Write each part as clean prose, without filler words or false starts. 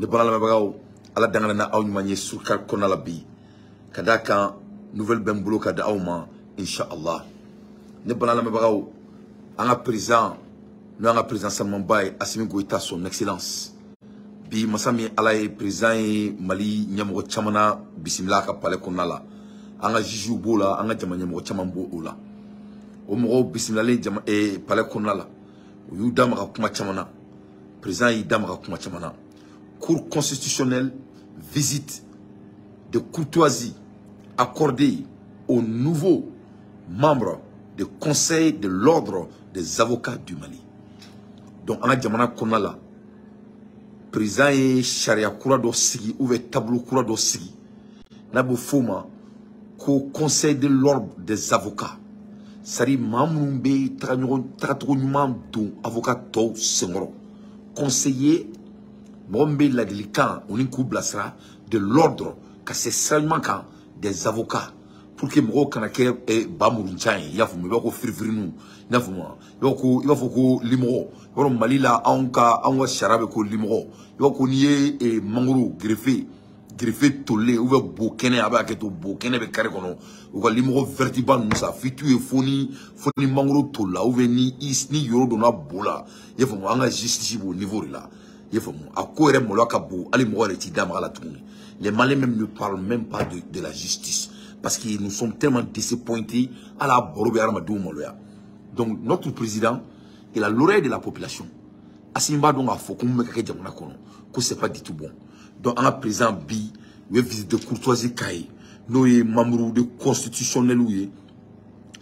Ne bala lamɛnbagaw, Ala dangana na aw ɲuman ye surkar kɔnɔna la bi ka d'a kan nouvelle bɛ n bolo ka di aw ma inshallah. Ne bala lamɛnbagaw, an ka président, n'o y'an ka président sanumanba ye, Assimi Goïta, son excellence, bi masa min Ala ye président ye Mali ɲɛmɔgɔ caman na bisimila a ka palais kɔnɔna la. An ka juges b'o la, an ka jama ɲɛmɔgɔ caman b'o la. O mɔgɔw bisimilalen jama palais kɔnɔna la, u y'u da maga kuma caman na. Président y'i da maga kuma caman na. Cour constitutionnelle, visite de courtoisie accordée aux nouveaux membres du Conseil de l'ordre des avocats du Mali. Donc an ka jamana kɔnɔna la, président ye sariya kura dɔ sigi ou bien taabolo kura dɔ sigi n'a bɛ f'o ma ko Conseil de l'ordre des avocats, c'est à dire maa minnu bɛ taga ɲɔgɔn tagacogo ɲuman don avocat tɔw senkɔrɔ, conseiller, mɔgɔ min bɛ ladilikan o ni k'u bilasira, de l'ordre, ka se sira ɲuman kan, des avocats, pour que mɔgɔw kana kɛ ba muruncan ye. I y'a faamu, i b'a ko firifiriniw, i y'a faamu, i b'a fɔ ko limɔgɔ. I b'a dɔn Mali la, anw ka sariya bɛ ko limɔgɔ. I b'a ko n'i ye mangoro gerefe tolilen ou bien bo kɛnɛ, a bɛ hakɛ to, bo kɛnɛ bɛ kari kɔnɔ, u ka limɔgɔ vertiba ninnu sa f'i t'u ye fo ni mangoro tolila ou bien ni yoro donna bo la. I y'a faamu, an ka justice b'o niveau de la. I y'a faamu, a ko yɛrɛ maloya ka bon, hali mɔgɔ yɛrɛ t'i da maga la tuguni. Les Maliens même ne parlent même pas de la justice parce que nous sommes tellement disappointés à la baro bɛ hadamadenw maloya. Donc notre président, il a l'oreille de la population. Assimi b'a dɔn k'a fɔ ko mun bɛ ka kɛ jamana kɔnɔ, ko c'est pas du tout bon. Donc an ka président bi, u ye visite de courtoisie k'a ye, n'o ye membres de constitutionnels ye,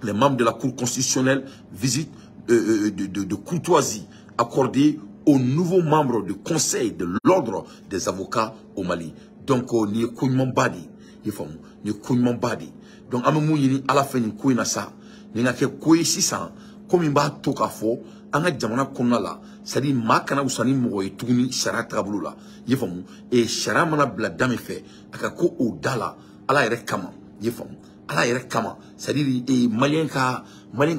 les membres de la Cour constitutionnelle, visite de courtoisie accordée aux nouveaux membres du Conseil de l'ordre des avocats au Mali. Donc nin ye ko ɲumanba de ye, i y'a faamu, nin ye ko ɲumanba de ye. Donc an bɛ mun ɲini Ala fɛ nin ko in na sa, nin ka kɛ ko ye sisan, ko min b'a to k'a fɔ an ka jamana kɔnɔna la, c'est à dire maa kana wusa ni mɔgɔ ye tuguni sariya tagabolo la. I y'a faamu, sariya mana bila da min fɛ, a ka ko o da la Ala yɛrɛ kama. I y'a faamu, Ala yɛrɛ kama, c'est à dire Malien ka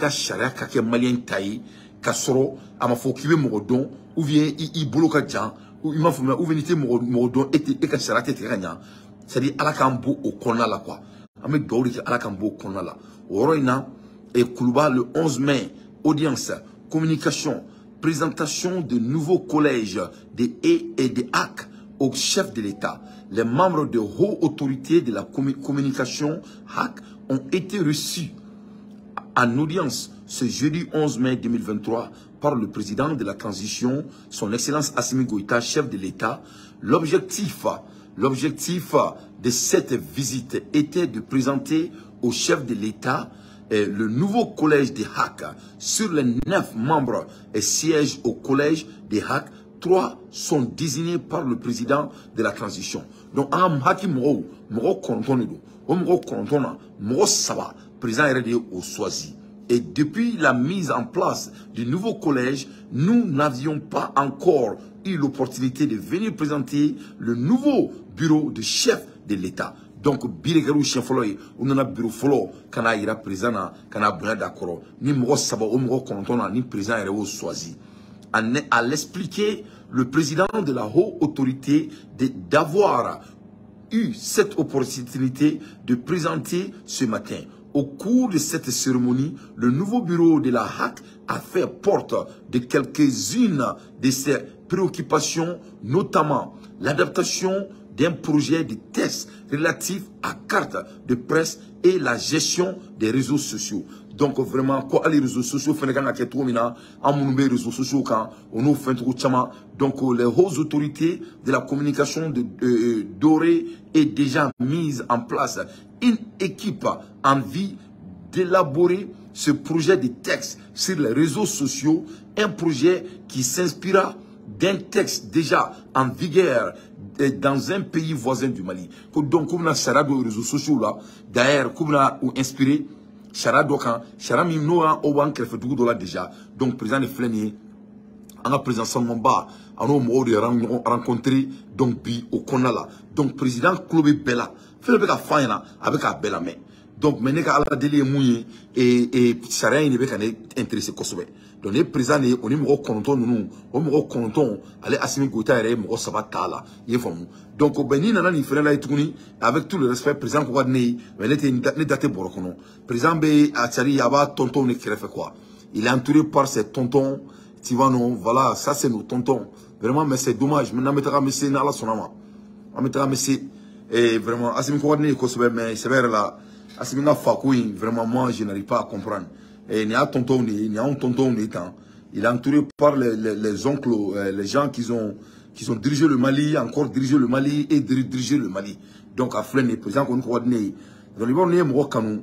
sariya ka kɛ Malien ta ye, k'a sɔrɔ a ma fɔ k'i bɛ mɔgɔ dɔn ou bien i bolo ka jan, i m'a faamuya, ou bien n'i tɛ mɔgɔ dɔn, e tɛ e ka sariya tɛ tigɛ ka ɲa. C'est à dire Ala k'an bɔ o kɔnɔna la quoi. An bɛ dugawu de kɛ, Ala k'an bɔ o kɔnɔna la. O yɔrɔ in na, Kuluba, le 11 mai, audience, communication, présentation de nouveaux collèges de E et de HAC au chef de l'État. Les membres de haute autorité de la communication HAC ont été reçus en audience ce jeudi 11 mai 2023 par le président de la transition, son Excellence Assimi Goïta, chef de l'État. L'objectif de cette visite était de présenter au chef de l'État le nouveau collège des HAC. Sur les 9 membres et sièges au collège des HAC, 3 sont désignés par le président de la transition. Donc, an HAC mɔgɔw, mɔgɔ 9 de don. O mɔgɔ 9 na, mɔgɔ 3, président yɛrɛ de ye o choisi. Et depuis la mise en place du nouveau collège, nous n'avions pas encore eu l'opportunité de venir présenter le nouveau bureau de chef de l'État. Donc, bi de kɛra u siɲɛ fɔlɔ ye, u nana bureau fɔlɔ ka n'a yira président na, ka n'a bonya d'a kɔrɔ. Ni mɔgɔ 3, o mɔgɔ 9 na, ni président yɛrɛ y'o choisi. À l'expliquer, le président de la haute autorité d'avoir eu cette opportunité de présenter ce matin. Au cours de cette cérémonie, le nouveau bureau de la HAC a fait porte de quelques-unes de ses préoccupations, notamment l'adaptation d'un projet de test relatif à carte de presse et la gestion des réseaux sociaux. Donc vraiment, quoi, les réseaux sociaux, fɛnɛ kan ka kɛ cogo min na, an minnu bɛ réseaux sociaux kan, o n'o fɛn cogo caman. Donc les hautes autorités de la communication de dorée est déjà mise en place une équipe en vue d'élaborer ce projet de texte sur les réseaux sociaux, un projet qui s'inspira d'un texte déjà en vigueur dans un pays voisin du Mali. Donc, comme sariya dɔ réseaux sociaux là, d'ailleurs, comme on inspiré sariya dɔ kan, sariya min n'o y'an o b'an kɛrɛfɛ dugu dɔ la déjà. Donc président de filɛ nin ye, an ka président sanumanba, a n'o mɔgɔw de ɲɔgɔn rencontré donc bi o kɔnɔna la. Donc président tulo bɛ bɛɛ la, fɛn bɛɛ bɛ ka fɔ a ɲɛna, a bɛ k'a bɛɛ lamɛn. Donc mais ne ka ala deli ye mun ye et sariya in de bɛ ka ne intéressé kosɛbɛ. Donc ne président de ye o ni mɔgɔ 9 ninnu, o mɔgɔ 9 ale Assimi Goïta yɛrɛ ye mɔgɔ 3 t'a la, i ye faamu. Donc ben n'i nana nin fɛnɛ la ye tuguni, avec tout le respect, président ko ka di ne ye, mais ne tɛ ne da tɛ bɔrɔ kɔnɔ. Président bɛ a c'est-à-dire a b'a tonton de kɛrɛfɛ quoi. Il est entouré par ses tontons, tu vois non, voilà, ça c'est nos tontons. Vraiment, mais c'est dommage. Maintenant, an bɛ taga an bɛ se n'Ala sɔnna ma. An bɛ taga an bɛ se. Et vraiment, Assimi ko ka di ne ye kosɛbɛ, mais c'est vrai là, Assimi ka fa ko in, vraiment, moi, je n'arrive pas à comprendre. Et nin y'a tonton de ye, nin y'anw tonton de ye tan. Il est entouré par les oncles, les gens qui ont dirigé le Mali, encore dirigé le Mali et dirigé le Mali. Donc a filɛ nin ye, président kɔni ko ka di ne ye. Donc i b'a dɔn n'i ye mɔgɔ kanu,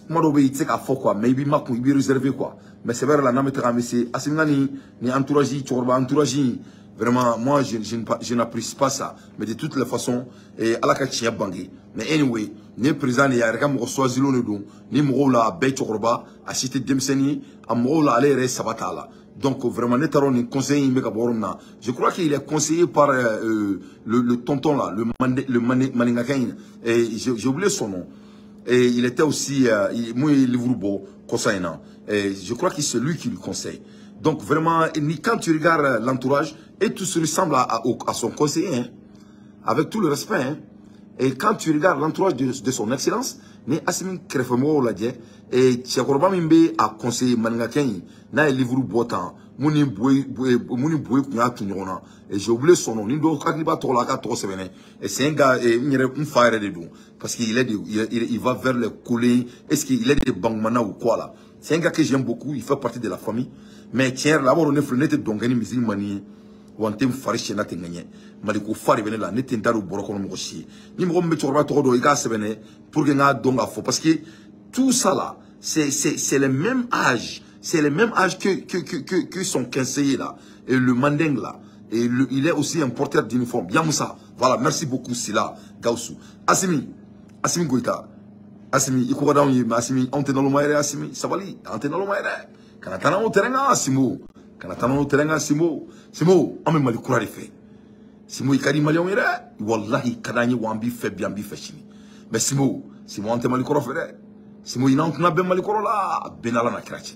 kuma dɔw bɛ yen i tɛ se k'a fɔ quoi, mais i b'i makun, i b'i réserver quoi. Mais c'est vrai là, n'an bɛ taga an bɛ se. Assimi ka nin entourage, cɛkɔrɔba entourage in, vraiment, moi, je n'apprécie pas ça. Mais de toutes les façons, et Ala ka tiɲɛ bange. Mais anyway, ni président de ye a yɛrɛ ka mɔgɔ choisilen de don. Ni mɔgɔw la a bɛɛ cɛkɔrɔba, a si tɛ denmisɛnnin ye, a mɔgɔw la ale yɛrɛ ye 3 t'a la. Donc vraiment, ne taara nin conseil in bɛ ka bɔ yɔrɔ min na. Je crois qu'il est conseillé par le tonton là, le maninkakɛ in. Et j'ai oublié son nom. Et il était aussi, moi, il livre bɔ kɔsa in na. Et je crois que c'est lui qui lui conseille. Donc vraiment, quand tu regardes l'entourage, et tout se ressemble à son conseiller, hein, avec tout le respect. Hein. Et quand tu regardes l'entourage de son excellence, ni Assimi kɛrɛfɛmɔgɔw lajɛ, et cɛkɔrɔba min bɛ a conseiller maninkakɛ in, n'a ye livre bɔ tan, mun ni Boye kun y'a tu ɲɔgɔn na. Et j'ai oublié son nom, ni dɔw hakili b'a tɔgɔ la, a k'a tɔgɔ sɛbɛnɛ. Et c'est un gars, n yɛrɛ n fa yɛrɛ de don, parce qu'il est de, il va vers les collés, est-ce qu'il est de Bangmana ou quoi là. C'est un gars que j'aime beaucoup, il fait partie de la famille. Mais tiɲɛ yɛrɛ la, a b'a dɔn ne filɛ, ne tɛ dɔn kɛ ni misiri man di ye. Wa n tɛ n fari siɲɛ tɛ ŋɛɲɛ maliko fa de bɛ ne la, ne tɛ n da don bɔrɔ kɔnɔ mɔgɔ si ye. Ni mɔgɔ min bɛ cɛkɔrɔba tɔgɔ dɔn, i k'a sɛbɛnɛ pour que n k'a dɔn k'a fɔ, parce que tout ça là, c'est le même âge, c'est le même âge que son conseiller là, et le Manding là, et il est aussi un porteur d'uniforme. Yamoussa, voilà, merci beaucoup Sila Gaussou. Assimi, Assimi Goïta, Assimi, i ko ka d'anw ye, mais Assimi, anw tɛ naloma yɛrɛ, Assimi, sabali, an tɛ naloma yɛrɛ. Kana taa n'anw terrain kan, Simo. Kana taa n'anw terrain kan, Simo. Simo, an bɛ Mali kura de fɛ. Simo, i ka di maliyɛnw ye dɛ. Walahi, ka d'an ye wa an b'i fɛ bi, an b'i fɛ sini. Mais Simo, Simo, an tɛ Mali kɔrɔ fɛ dɛ. Simo, i n'an tɛna bɛn Mali kɔrɔ la, a bɛɛ n'Ala na kira cɛ.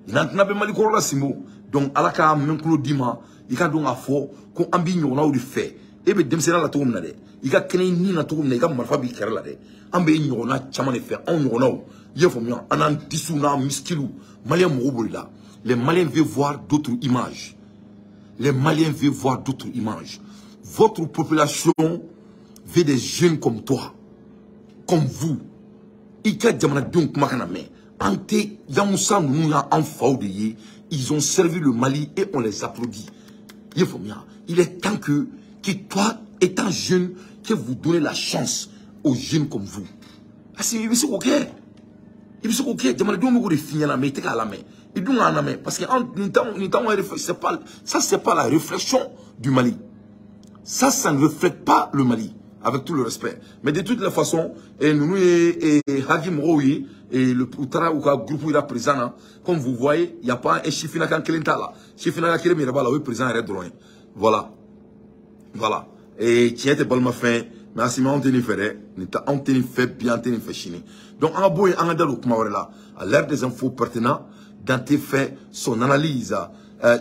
I n'an tɛna bɛn Mali kɔrɔ la, Simo. Donc Ala ka mɛn kulo d'i ma, i ka dɔn k'a fɔ ko an b'i ɲɔgɔnnaw de fɛ. E bɛ denmisɛnninya la cogo min na dɛ, i ka kɛnɛ ni na cogo min na, i ka marifa b'i kɛrɛ la dɛ. An bɛ ɲɔgɔnna caman de fɛ, anw ɲɔgɔnnaw. I y'a faamuya, an n'an disiw n'an miskiliw, maliyɛn mɔgɔw b'o de la. Les Maliens veulent voir d'autres images. Les Maliens veulent voir d'autres images. Votre population veut des jeunes comme toi, comme vous. I ka jamanadenw kuma kana mɛn. An tɛ Yamoussa ninnu y'an faw de ye. Ils ont servi le Mali et on les applaudit. I y'a faamuya. Il est temps que toi, étant jeune, que vous donnez la chance aux jeunes comme vous. Parce que i bɛ se k'o kɛ. I bɛ se k'o kɛ. Jamanadenw bɛ k'o de f'i ɲɛna, mais i tɛ k'a lamɛn. I dun k'a lamɛn parce que nin t'anw yɛrɛ, c'est pas ça, c'est pas la réflexion du Mali. Ça ne reflète pas le Mali, avec tout le respect. Mais de toutes les façons, et nous et Hagi mɔgɔw ye, et le u taara u ka groupe yira président na. Comme vous voyez, il y a pas un sifinnaka kelen t'a la. Sifinnaka kelen min yɛrɛ b'a la, o ye président yɛrɛ dɔrɔn ye. Voilà. Voilà. Et tiɲɛ tɛ balima fɛn, mais Assimi, anw tɛ nin fɛ dɛ. Nin tɛ anw tɛ nin fɛ bi, an tɛ nin fɛ sini. Donc an ka bɔ yen, an ka da don kuma wɛrɛ la. À l'ère des infos pertinents, Dante fait son analyse.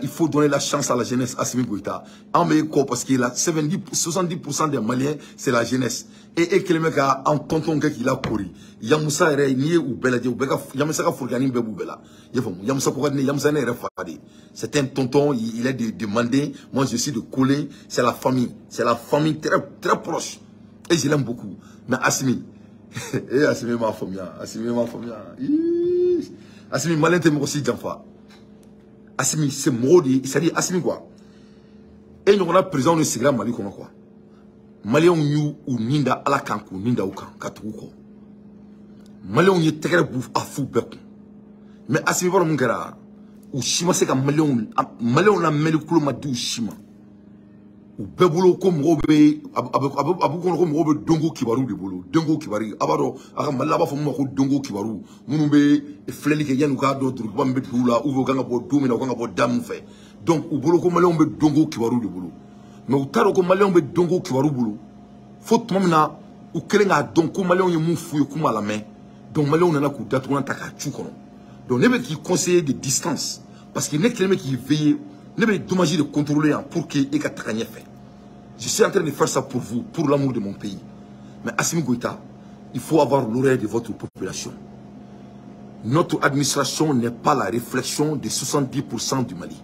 Il faut donner la chance à la jeunesse, Assimi Goïta. An bɛ kɔ parce que la 70% des Maliens, c'est la jeunesse. Et kelen bɛ ka an tonton kɛ k'i la kori. Yamoussa yɛrɛ, n'i ye u bɛɛ lajɛ, u bɛɛ ka Yamoussa ka forokiyani bɛɛ b'u bɛɛ la. I y'a faamu, Yamoussa ko ka di ne ye, Yamoussa ne yɛrɛ fa de ye. C'est un tonton, il est de Mandé, moi je suis de Kolé, c'est la famille. C'est la famille très, très proche. Et je l'aime beaucoup. Mais Assimi, eh Assimi m'a faamuya, Assimi m'a faamuya. Assimi, Malien tɛ mɔgɔ si janfa. Assimi, c'est mɔgɔw de ye, c'est-à-dire Assimi quoi. E ɲɔgɔnna président de sigira Mali kɔnɔ quoi. Maliyɛnw y'u u nin da Ala kan k'u nin da u kan ka tugu u kɔ. Maliyɛnw ye tɛgɛrɛ bu a fu bɛɛ kun. Mais Assimi b'a dɔn mun kɛra? U si ma se ka maliyɛnw la mɛnli kulo ma di u si ma. U bɛɛ bolo ko mɔgɔw bɛ a b'u kɔnɔ ko mɔgɔw bɛ donko kibaru de bolo. Donko kibaru, a b'a dɔn a ka Mali la a b'a fɔ mun ma ko donko kibaru, minnu bɛ filɛli kɛ yanni u k'a dɔn duruba min bɛ dugu la, ou bien u kan ka bɔ don min na, u kan ka bɔ da min fɛ. Donc u bolo ko maliyɛnw bɛ donko kibaru de bolo. Mais u t'a dɔn ko maliyɛnw bɛ donko kibaru bolo. Fo tuma min na u kɛlen k'a dɔn ko maliyɛnw ye mun f'u ye k'u m'a lamɛn. Donc maliyɛnw nana k'u datugulan ta k'a cu kɔnɔ. Donc ne bɛ k'i conseiller de distance parce que ne kelen bɛ k'i veiller, ne bɛ dommage de contrôler yan pour que e ka taga ɲɛfɛ. Je suis en train de faire ça pour vous, pour l'amour de mon pays. Mais Assimi Goïta, il faut avoir l'oreille de votre population. Notre administration n'est pas la réflexion des 70% du Mali.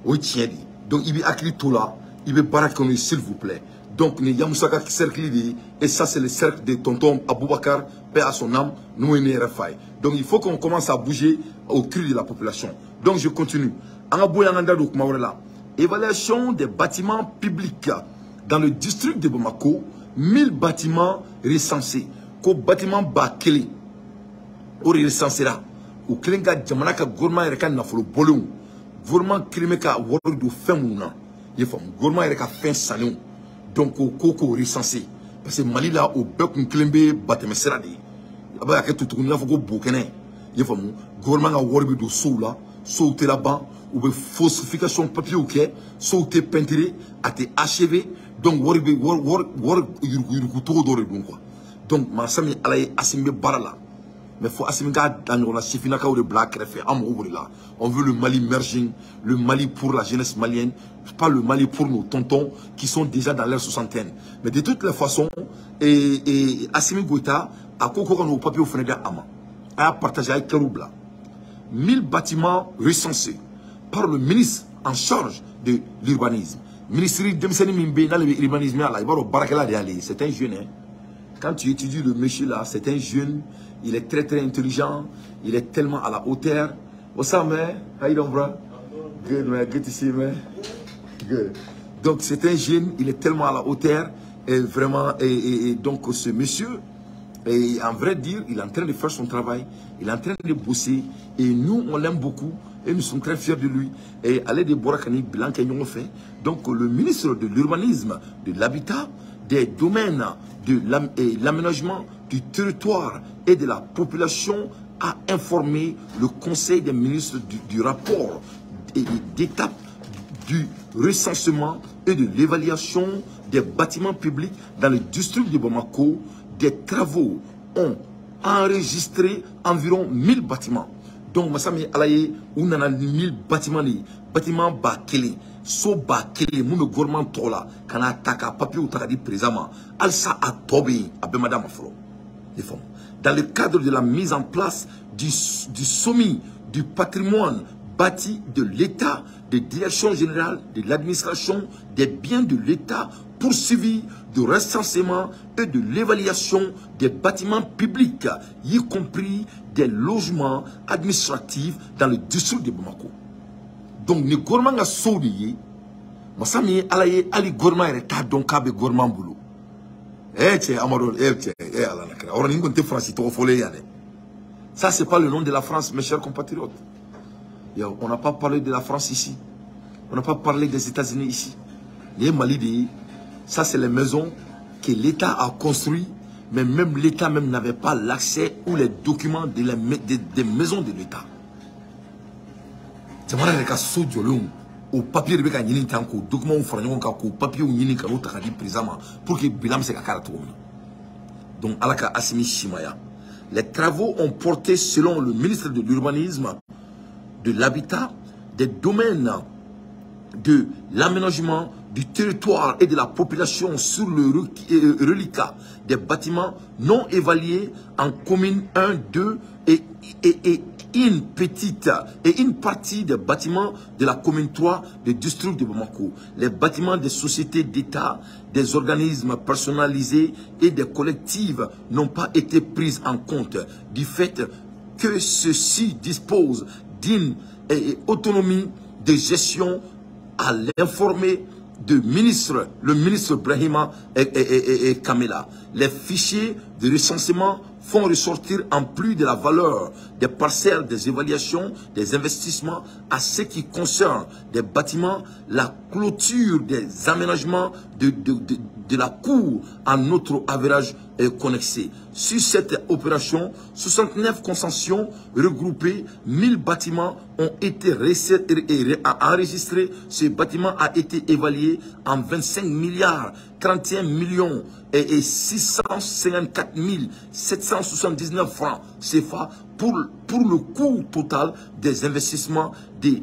Oui, tiens dit. Donc il bɛ hakili to la, il bɛ baara kɛ n'o ye, s'il vous plaît. Donc ni Yamusaka cercle de, et ça c'est le cercle de tonton Aboubacar, paix à son âme, nous ne yɛrɛ fa ye. Donc il faut qu'on commence à bouger au cri de la population. Donc je continue. An ka bɔ yen, an ka da don kuma wɛrɛ la. Évaluation des bâtiments publics dans le district de Bamako, 1000 bâtiments recensés. Ko bâtiment 1000 o de recensera. U kelen ka jamana ka gouvernement yɛrɛ ka nafolo bɔlenw, gouvernement kelen bɛ ka wari don fɛn minnu na, i ye faamu, gouvernement yɛrɛ ka fɛn sannenw. Donc o ko k'o recensé parce que Mali la o bɛɛ kun kelen bɛ batɛmɛ sira de ye. A bɛ ka kɛ to tuguni i n'a fɔ ko bokɛnɛ, i ye faamu, gouvernement ka wari bɛ don sow la, sow tɛ laban, u bɛ falsification papiers kɛ, sow tɛ peinturé, a tɛ achevé. Donc wari bɛ wari yuruku cogo dɔ de don quoi. Donc masa min Ala ye, Assimi bɛ baara la, mais fo Assimi k'a da ɲɔgɔn na sifinnakaw de bila a kɛrɛfɛ. An mago b'o de la. On veut le Mali merging, le Mali pour la jeunesse malienne, pas le Mali pour nos tontons qui sont déjà dans leur soixantaine. Mais de toutes les façons, et Assimi Goïta a ko ko ka n'o papiers fana di a ma. A y'a partagé, a ye kɛr'u bila. 1000 bâtiments recensés par le ministre en charge de l'urbanisme. Ministre denmisɛnnin min bɛ yen n'ale bɛ urbanisme la, i b'a dɔn baarakɛla de y'ale ye. C'est un jeune, hein. Quand tu étudies le monsieur là, c'est un jeune, il est très très intelligent, il est tellement à la hauteur. What's up, man? How you doing, bro? Good, man. Good to see you, man. Good. Donc c'est un jeune, il est tellement à la hauteur, et vraiment, et donc ce monsieur, et en vrai dire, il est en train de faire son travail, il est en train de bosser, et nous, on l'aime beaucoup, et nous sommes très fiers de lui. Et ale de bɔra ka nin bilan kɛ ɲɔgɔn fɛ. Donc le ministre de l'urbanisme, de l'habitat, des domaines de l'aménagement du territoire et de la population a informé le Conseil des ministres du rapport d'étape du recensement et de l'évaluation des bâtiments publics dans le district de Bamako. Des travaux ont enregistré environ 1000 bâtiments. Donc, masa min Ala ye, u nana ni 1000 bâtiments de ye, bâtiment 1000, so 1000 mun bɛ gouvernement tɔgɔ la, ka n'a ta ka papiers ta ka di président ma. Halisa a tɔ bɛ yen, a bɛɛ ma d'a ma fɔlɔ. I faamu. Dans le cadre de la mise en place du sommet du patrimoine bâti de l'État, de direction générale de l'administration des biens de l'État, poursuivi de recensement et de l'évaluation des bâtiments publics, y compris des logements administratifs dans le district de Bamako. Donc, ni gouvernement ka sow de ye, masa min ye Ala ye, hali gouvernement yɛrɛ t'a dɔn k'a bɛ gouvernement bolo. Eh cɛ Amadu, eh cɛ, eh Ala na kɛra. Ɔrɔ nin kɔni tɛ Faransi tɔgɔ fɔlen yan dɛ. Ça, c'est pas le nom de la France, mes chers compatriotes. On n'a pas parlé de la France ici. On n'a pas parlé des États-Unis ici. Les Mali de, ça c'est les maisons que l'État a construites, mais même l'État même n'avait pas l'accès ou les documents des maisons de l'État. Jamana yɛrɛ ka so jɔlenw o papier de bɛ ka ɲini tan, k'o documents fara ɲɔgɔn kan, k'o papiers ɲini ka n'o ta ka di président ma pour que bilan bɛ se ka k'a la cogo min na. Donc Ala ka Assimi simaya. Les travaux ont porté, selon le ministre de l'Urbanisme, de l'Habitat, des domaines de l'aménagement du territoire et de la population sur le reliquat des bâtiments non évalués en commune 1, 2 et une petite et une partie des bâtiments de la commune 3 du district de Bamako. Les bâtiments des sociétés d'État, des organismes personnalisés et des collectives n'ont pas été pris en compte du fait que ceux-ci disposent d'une autonomie de gestion, à l'informer de ministre, le ministre Brahima et Kamela. Les fichiers de recensement font ressortir en plus de la valeur des parcelles, des évaluations, des investissements à ce qui concerne des bâtiments, la clôture des aménagements de de la cour à notre average connexé. Sur cette opération, 69 concessions regroupées, 1000 bâtiments ont été enregistrés. Ce bâtiment a été évalué en 25 milliards 31 millions et 654 779 francs CFA pour le coût total des investissements de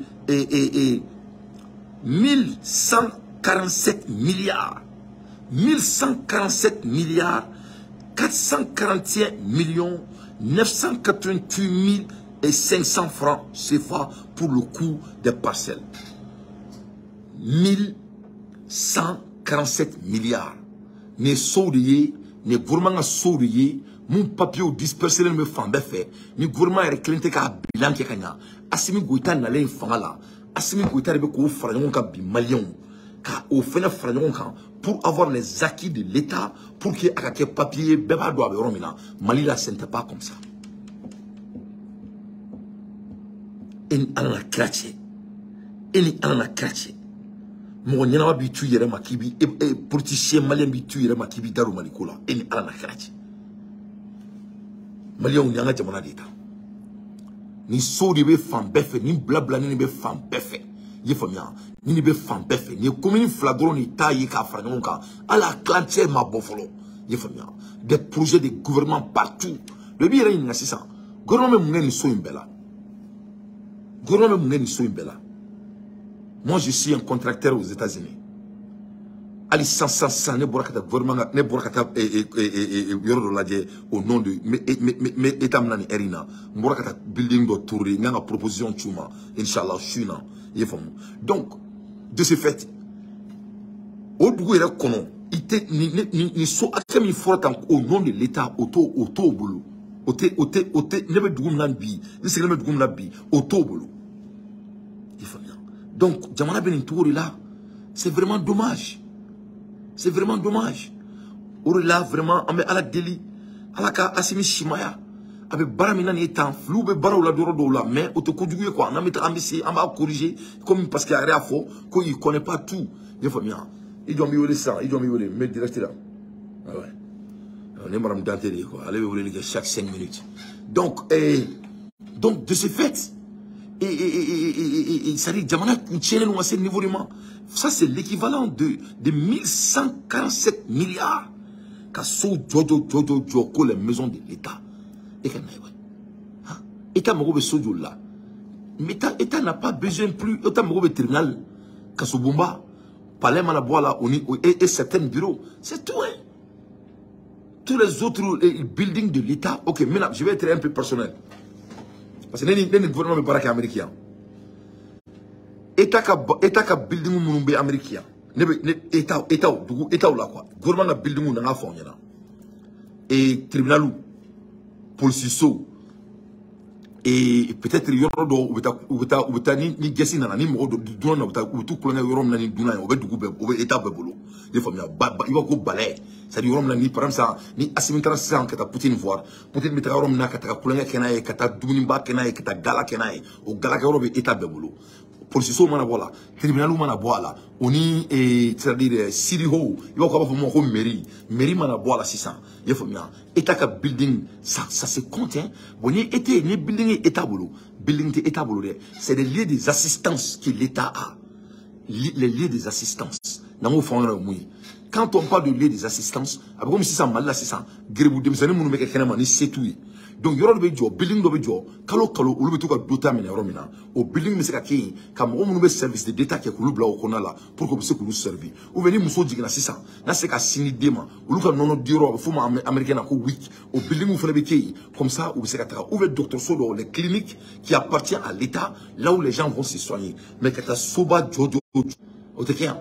1147 milliards. 1147 milliards 441 millions 988 500 francs CFA pour le coût des parcelles. 1147 milliards. Ne souriez, ne gourmand souriez, mon papier dispersé me fan fait, ni gourmand est clinté ka bilan ke kanya. Assimi Goïta n'allait fanga la. Assimi Goïta be ko fara ɲɔgɔn kan bi maliyɛnw ka o fɛnɛ fara ɲɔgɔn kan pour avoir les acquis de l'État, pour que a ka kɛ papier bɛɛ b'a dɔn a bɛ yɔrɔ min na. Mali la, ce n'était pas comme ça. E ni Ala na kira cɛ, e ni Ala na kira cɛ, mɔgɔ ɲɛnama b'i tu yɛrɛ ma k'i bi politicien malien b'i tu yɛrɛ ma k'i b'i da don Mali ko la. E ni Ala na kira cɛ, maliyɛnw ni an ka jamana de ta. Ni sow de bɛ fan bɛɛ fɛ, ni bilabila ni bɛ fan bɛɛ fɛ. I ye faamuya, ni nin bɛ fan bɛɛ fɛ. Nin ye commune fila dɔrɔn de ta ye k'a fara ɲɔgɔn kan, hali a tilancɛ ma bɔ fɔlɔ. I ye faamuya, des projets de gouvernement partout. Dɔ b'i yɛrɛ ɲininka sisan, gouvernement bɛ mun kɛ nin so in bɛɛ la? Gouvernement bɛ mun kɛ nin so in bɛɛ la? Moi, je suis un contracteur aux États-Unis. Hali sisan ne bɔra ka taa gouvernement, ne bɔra ka taa yɔrɔ dɔ lajɛ au nom de n bɛ état min na nin heure in na, n bɔra ka taa building dɔ tourner, n kan ka proposition c'u ma inchallah su in na. I ye faamu? Donc de ce fait, o dugu yɛrɛ kɔnɔ, i tɛ nin so hakɛ min fɔra tan au nom de l'état, o t'o bolo. O tɛ ne bɛ dugu min na bi, n sigilen bɛ dugu min na bi, o t'o bolo. I ye faamuya? Donc jamana bɛ nin cogo de la. C'est vraiment dommage. C'est vraiment dommage. O de la vraiment an bɛ Ala deli, Ala ka Assimi simaya. A bɛ baara min na nin ye tan, filiw bɛ baaraw la yɔrɔ dɔw la, mais o tɛ kojugu ye quoi. N'an bɛ taga an bɛ se, an b'a corriger comme parce que a yɛrɛ y'a fɔ ko il connaît pas tout. I ye faamuya? I jɔn b'i wele sisan, i jɔn b'i wele, n bɛ direct la. Ah ouais. Ne madame Dante de ye quoi, ale bɛ weleli kɛ chaque 5 minutes. Donc donc de ce fait, et c'est-à-dire jamana kun tiɲɛnen don ka se niveau de ma. Ça c'est l'équivalent de 1147 milliards ka so jɔ jɔ ko les maisons de l'État. E ka na ye wa? État mago bɛ so joli la? État n'a pas besoin plus. État mago bɛ tribunal, kasobonba, palais mana bɔ a la, o ni et certains bureaux, c'est tout hein. Tous les autres buildings de l'État. Ok, maintenant je vais être un peu personnel. Parce que ne ni gouvernement bɛ baara kɛ Amérique yan. État ka building minnu bɛ Amérique yan, ne bɛ ne état dugu état la quoi. Gouvernement ka building n'an ka fɔ aw ɲɛna. Et tribunal, polisiso, et peut-être yɔrɔ dɔw u bɛ taa ni gɛsi nana ni mɔgɔ dɔ dunan na, u bɛ t'u kulonkɛ yɔrɔ min na ni dunan ye, o bɛ dugu bɛɛ, o bɛ état bɛɛ bolo. I ye faamuya? Ba i b'a ko balai, c'est-à-dire yɔrɔ min na ni par exemple ni Assimi taara sisan ka taa Poutine voir, Poutine bɛ taga yɔrɔ min na ka taga kulonkɛ kɛ n'a ye, ka taa dumuniba kɛ n'a ye, ka taa gala kɛ n'a ye, o gala kɛyɔrɔ bɛ état bɛɛ bolo. Polisiso mana bɔ a la, tribunal mana bɔ a la, o ni c'est-à-dire siriho, i b'a fɔ a b'a fɔ ma ko mairie mana bɔ a la sisan. I ye faamuya? État ka building, ça se compte hein. Bon, ni état ni building ye état bolo, building tɛ état bolo dɛ, c'est des lieux des assistances que l'État a. Les lieux des assistances. N'an k'o fɔ an ɲɛna o ye mun ye? Quand on parle de lieux des assistances, a bɛ komi sisan Mali la sisan, geribu denmisɛnnin minnu bɛ kɛ kɛnɛma ni se t'u ye. Donc yɔrɔ dɔ bɛ jɔ, building dɔ bɛ jɔ, kalo kalo olu bɛ to ka dɔ ta minɛ yɔrɔ min na, o building bɛ se ka kɛ yen ka mɔgɔ minnu bɛ service de d'État kɛ k'olu bila o kɔnɔna la pour que u bɛ se k'olu servir. Ou bien ni muso jiginna sisan, n'a se ka sin di den ma, olu ka nɔnɔ di yɔrɔ a bɛ f'o ma américain na ko WIC, o building fana bɛ kɛ yen, comme ça u bɛ se ka taga. Ou bien dɔgɔtɔrɔso dɔw, les cliniques qui appartient à l'État, là où les gens vont se soigner. Mais ka taa soba jɔ jɔ, o tɛ kɛ yan.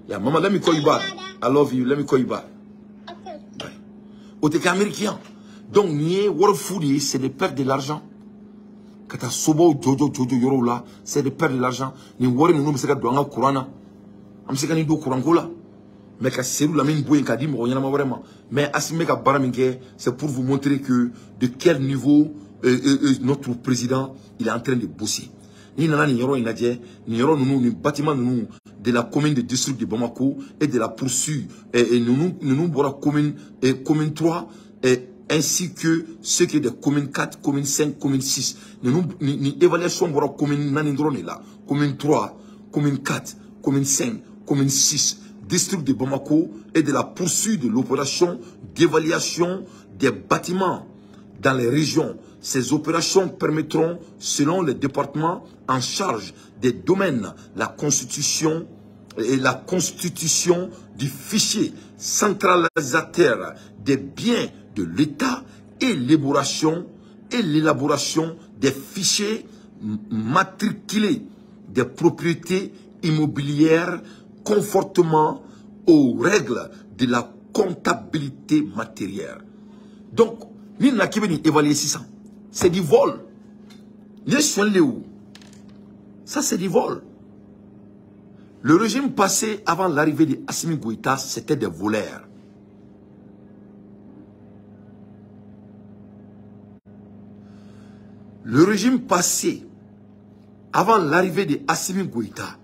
Yeah, mama, let me call you back. I love you. Let me call you back. Okay. Bye. O tɛ kɛ américain. Donc, nin ye wari fu de ye, c'est de perdre de l'argent. Ka taa sobaw jɔ yɔrɔw la, c'est de perdre de l'argent. Nin wari ninnu bɛ se ka don an ka courant na, an bɛ se ka nin don courant ko la. Mais ka Seydou Lamine bɔ yen k'a di mɔgɔ ɲɛnama wɛrɛ ma. Mais Assimi bɛ ka baara min kɛ, c'est pour vous montrer que de quel niveau notre président il est en train de bosser. N'i nana nin yɔrɔ in lajɛ, nin yɔrɔ ninnu, nin bâtiment ninnu de la commune de district de Bamako et de la poursuite, et ninnu bɔra commune et commune 3 et ainsi que ce qui est des communes 4, commune 5, commune 6. Ni évaluation bɔra commune naani dɔrɔn de la. Commune 3, commune 4, commune 5, commune 6, district de Bamako et de la poursuite de l'opération d'évaluation des bâtiments dans les régions. Ces opérations permettront, selon les départements en charge des domaines, la constitution du fichier centralisateur des biens de l'État et l'élaboration des fichiers matriculés des propriétés immobilières conformément aux règles de la comptabilité matérielle. Donc, ni n'a qui veut évaluer 600. C'est du vol. Ça, c'est du vol. Le régime passé avant l'arrivée de Assimi Goïta, c'était des voleurs. Le régime passé avant l'arrivée de Assimi Goïta,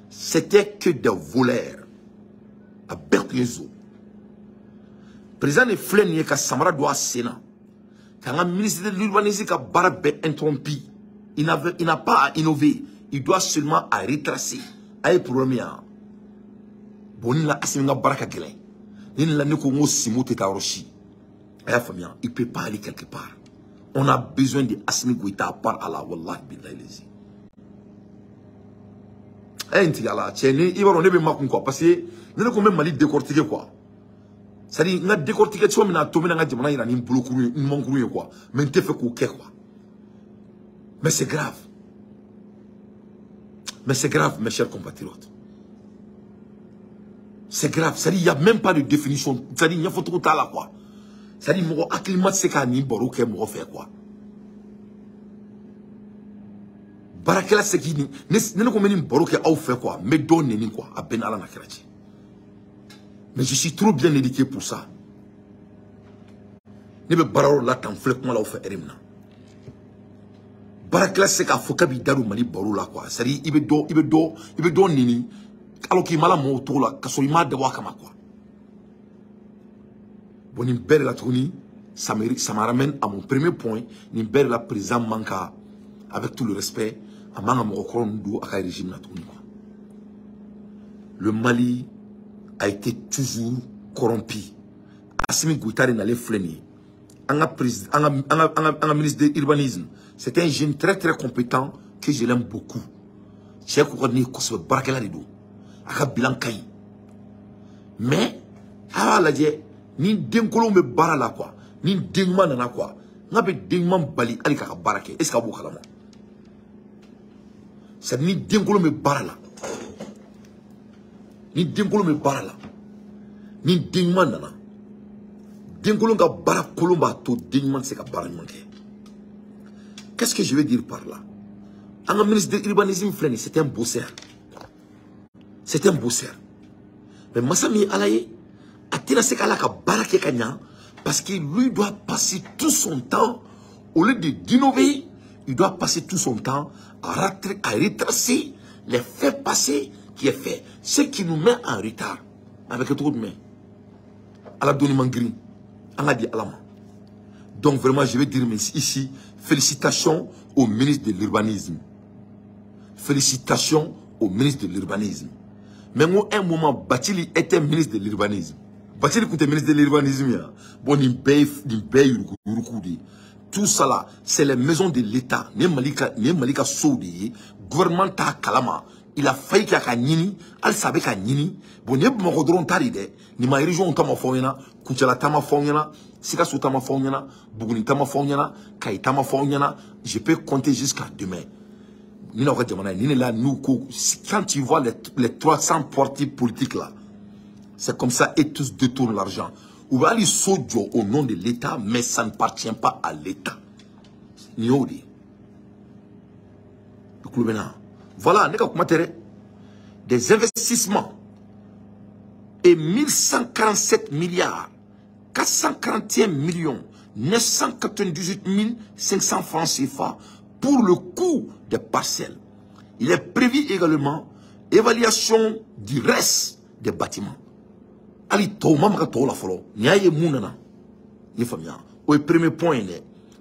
c'était que des voleurs. À Berklezo. Président de Flen ka Samara doit Sénat. Quand un ministre de l'urbanisme a barbe interrompu, il n'a pas à innover, il doit seulement à retracer. Aye problème ya. Bon la Assimi nga baraka gelen. Ni la ne ko ngo simo te ta rochi. Aya famia, il peut pas aller quelque part. On a besoin de Assimi Goïta à part Allah, wallahi billahi lazi. Eh ntigala, tchè ni ibaro ne be makun quoi parce que ne ko même Mali décortiquer quoi. C'est-à-dire nga décortiquer tu vois mina to mina nga jamana ira ni bolokuru ni mankuru quoi. Mais n'te fait ko kɛ quoi. Mais c'est grave. Mais c'est grave, mes chers compatriotes. C'est grave. C'est-à-dire, il n'y a même pas de définition. C'est-à-dire, il y a trop tard là, quoi. C'est-à-dire, mon acclimat, c'est qu'à ni baro qu'est mon faire, quoi. Barakela, c'est qui ni. Ne ne ni baro qu'est au faire, quoi. Mais donne ni quoi. À ben ala na kerachi. Mais je suis trop bien éduqué pour ça. Ne me bararo là, t'en flek moi là, au fait, erimna. Barakela c'est qu'à Fokabi Darou Mali Barou là quoi. C'est-à-dire, il veut do nini. Alors qu'il m'a la moto là, qu'à son image de Wakama quoi. Bon, une belle la tournée, ça me ramène à mon premier point. Une belle la président manka, avec tout le respect, à manga mokron do à régime la tournée quoi. Le Mali a été toujours corrompu. Assimi Goïta n'allait flâner. Un ministre de l'urbanisme. C'est un jeune très très compétent que je l'aime beaucoup. Cheikh Kouadni Koswe Barakela Rido. Aka bilan kayi. Mais, ah la dje, ni denkolon be bara la quoi. Ni dengman nana quoi. N'a be dengman bali ali kaka barake. Est-ce que vous kalama? C'est ni denkolon be bara la. Ni denkolon be bara la. Ni dengman nana. Denkolon ka bara kolon ba to dengman se ka bara manke. Qu'est-ce que je veux dire par là? Un ministre de l'urbanisme, c'est un bosseur. C'est un bosseur. Mais Massami Alaye, a tiré ka barake kanya parce que lui doit passer tout son temps, au lieu de d'innover, il doit passer tout son temps à retracer les faits passés qui est fait. Ce qui nous met en retard. Avec trop de mains. Allah donne mangri. Allah dit Allah. Donc vraiment, je vais dire ici, félicitations au ministre de l'urbanisme. Félicitations au ministre de l'urbanisme. Mais moi, un moment, Bathily était ministre de l'urbanisme. Bathily était ministre de l'urbanisme. Bon, il paye, tout ça là, c'est les maisons de l'État. Ni Malika Soudi, gouvernement ta kalama. Il a failli qu'il y ait nini, al savait qu'il y a nini. Bon, ni Morodron Taride, ni ma région Tama Fonyana, Koutchala Tama Fonyana, Sikasso Tama Fonyana, Bougouni Tama Fonyana, Kayi Tama Fonyana. Je peux compter jusqu'à demain. Ni là, nous, quand tu vois les 300 partis politiques là, c'est comme ça et tous détournent l'argent. Ou va aller sojo au nom de l'État, mais ça ne appartient pas à l'État. Ni odi. Voilà, des investissements et 1147 milliards 441 millions 998 500 francs CFA pour le coût coût des parcelles. Il est prévu également évaluation du reste des bâtiments. Ali to mamaka to la folo. Nyaye munana. Yefamia. Au premier point,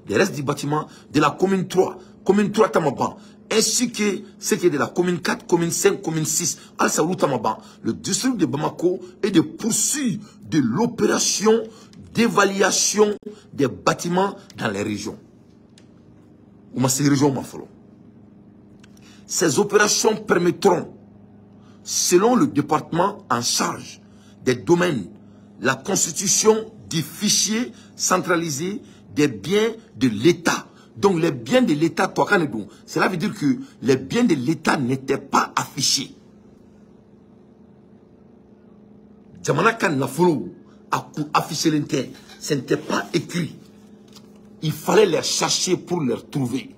le reste du bâtiment de la commune 3, commune 3 Tamaban, ainsi que ce qui est de la commune 4, commune 5, commune 6, Al-Saoulou Tamaban, le district de Bamako est de poursuivre de l'opération d'évaluation des bâtiments dans les régions. Ou ces régions, ces opérations permettront, selon le département en charge des domaines, la constitution du fichier centralisé des biens de l'État. Donc les biens de l'État, cela veut dire que les biens de l'État n'étaient pas affichés. Jamana kan nafolo a affiché l'inter, ce n'était pas écrit. Il fallait les chercher pour les trouver.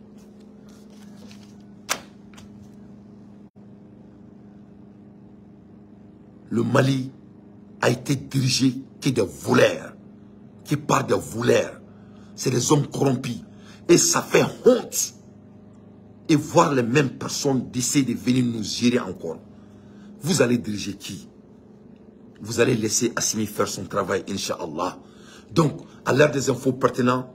Le Mali a été dirigé que des voleurs, qui partent des voleurs. C'est des hommes corrompus. Et ça fait honte. Et voir les mêmes personnes décider de venir nous gérer encore. Vous allez diriger qui? Vous allez laisser Assimi faire son travail, Inch'Allah. Donc, à l'heure des infos pertinentes,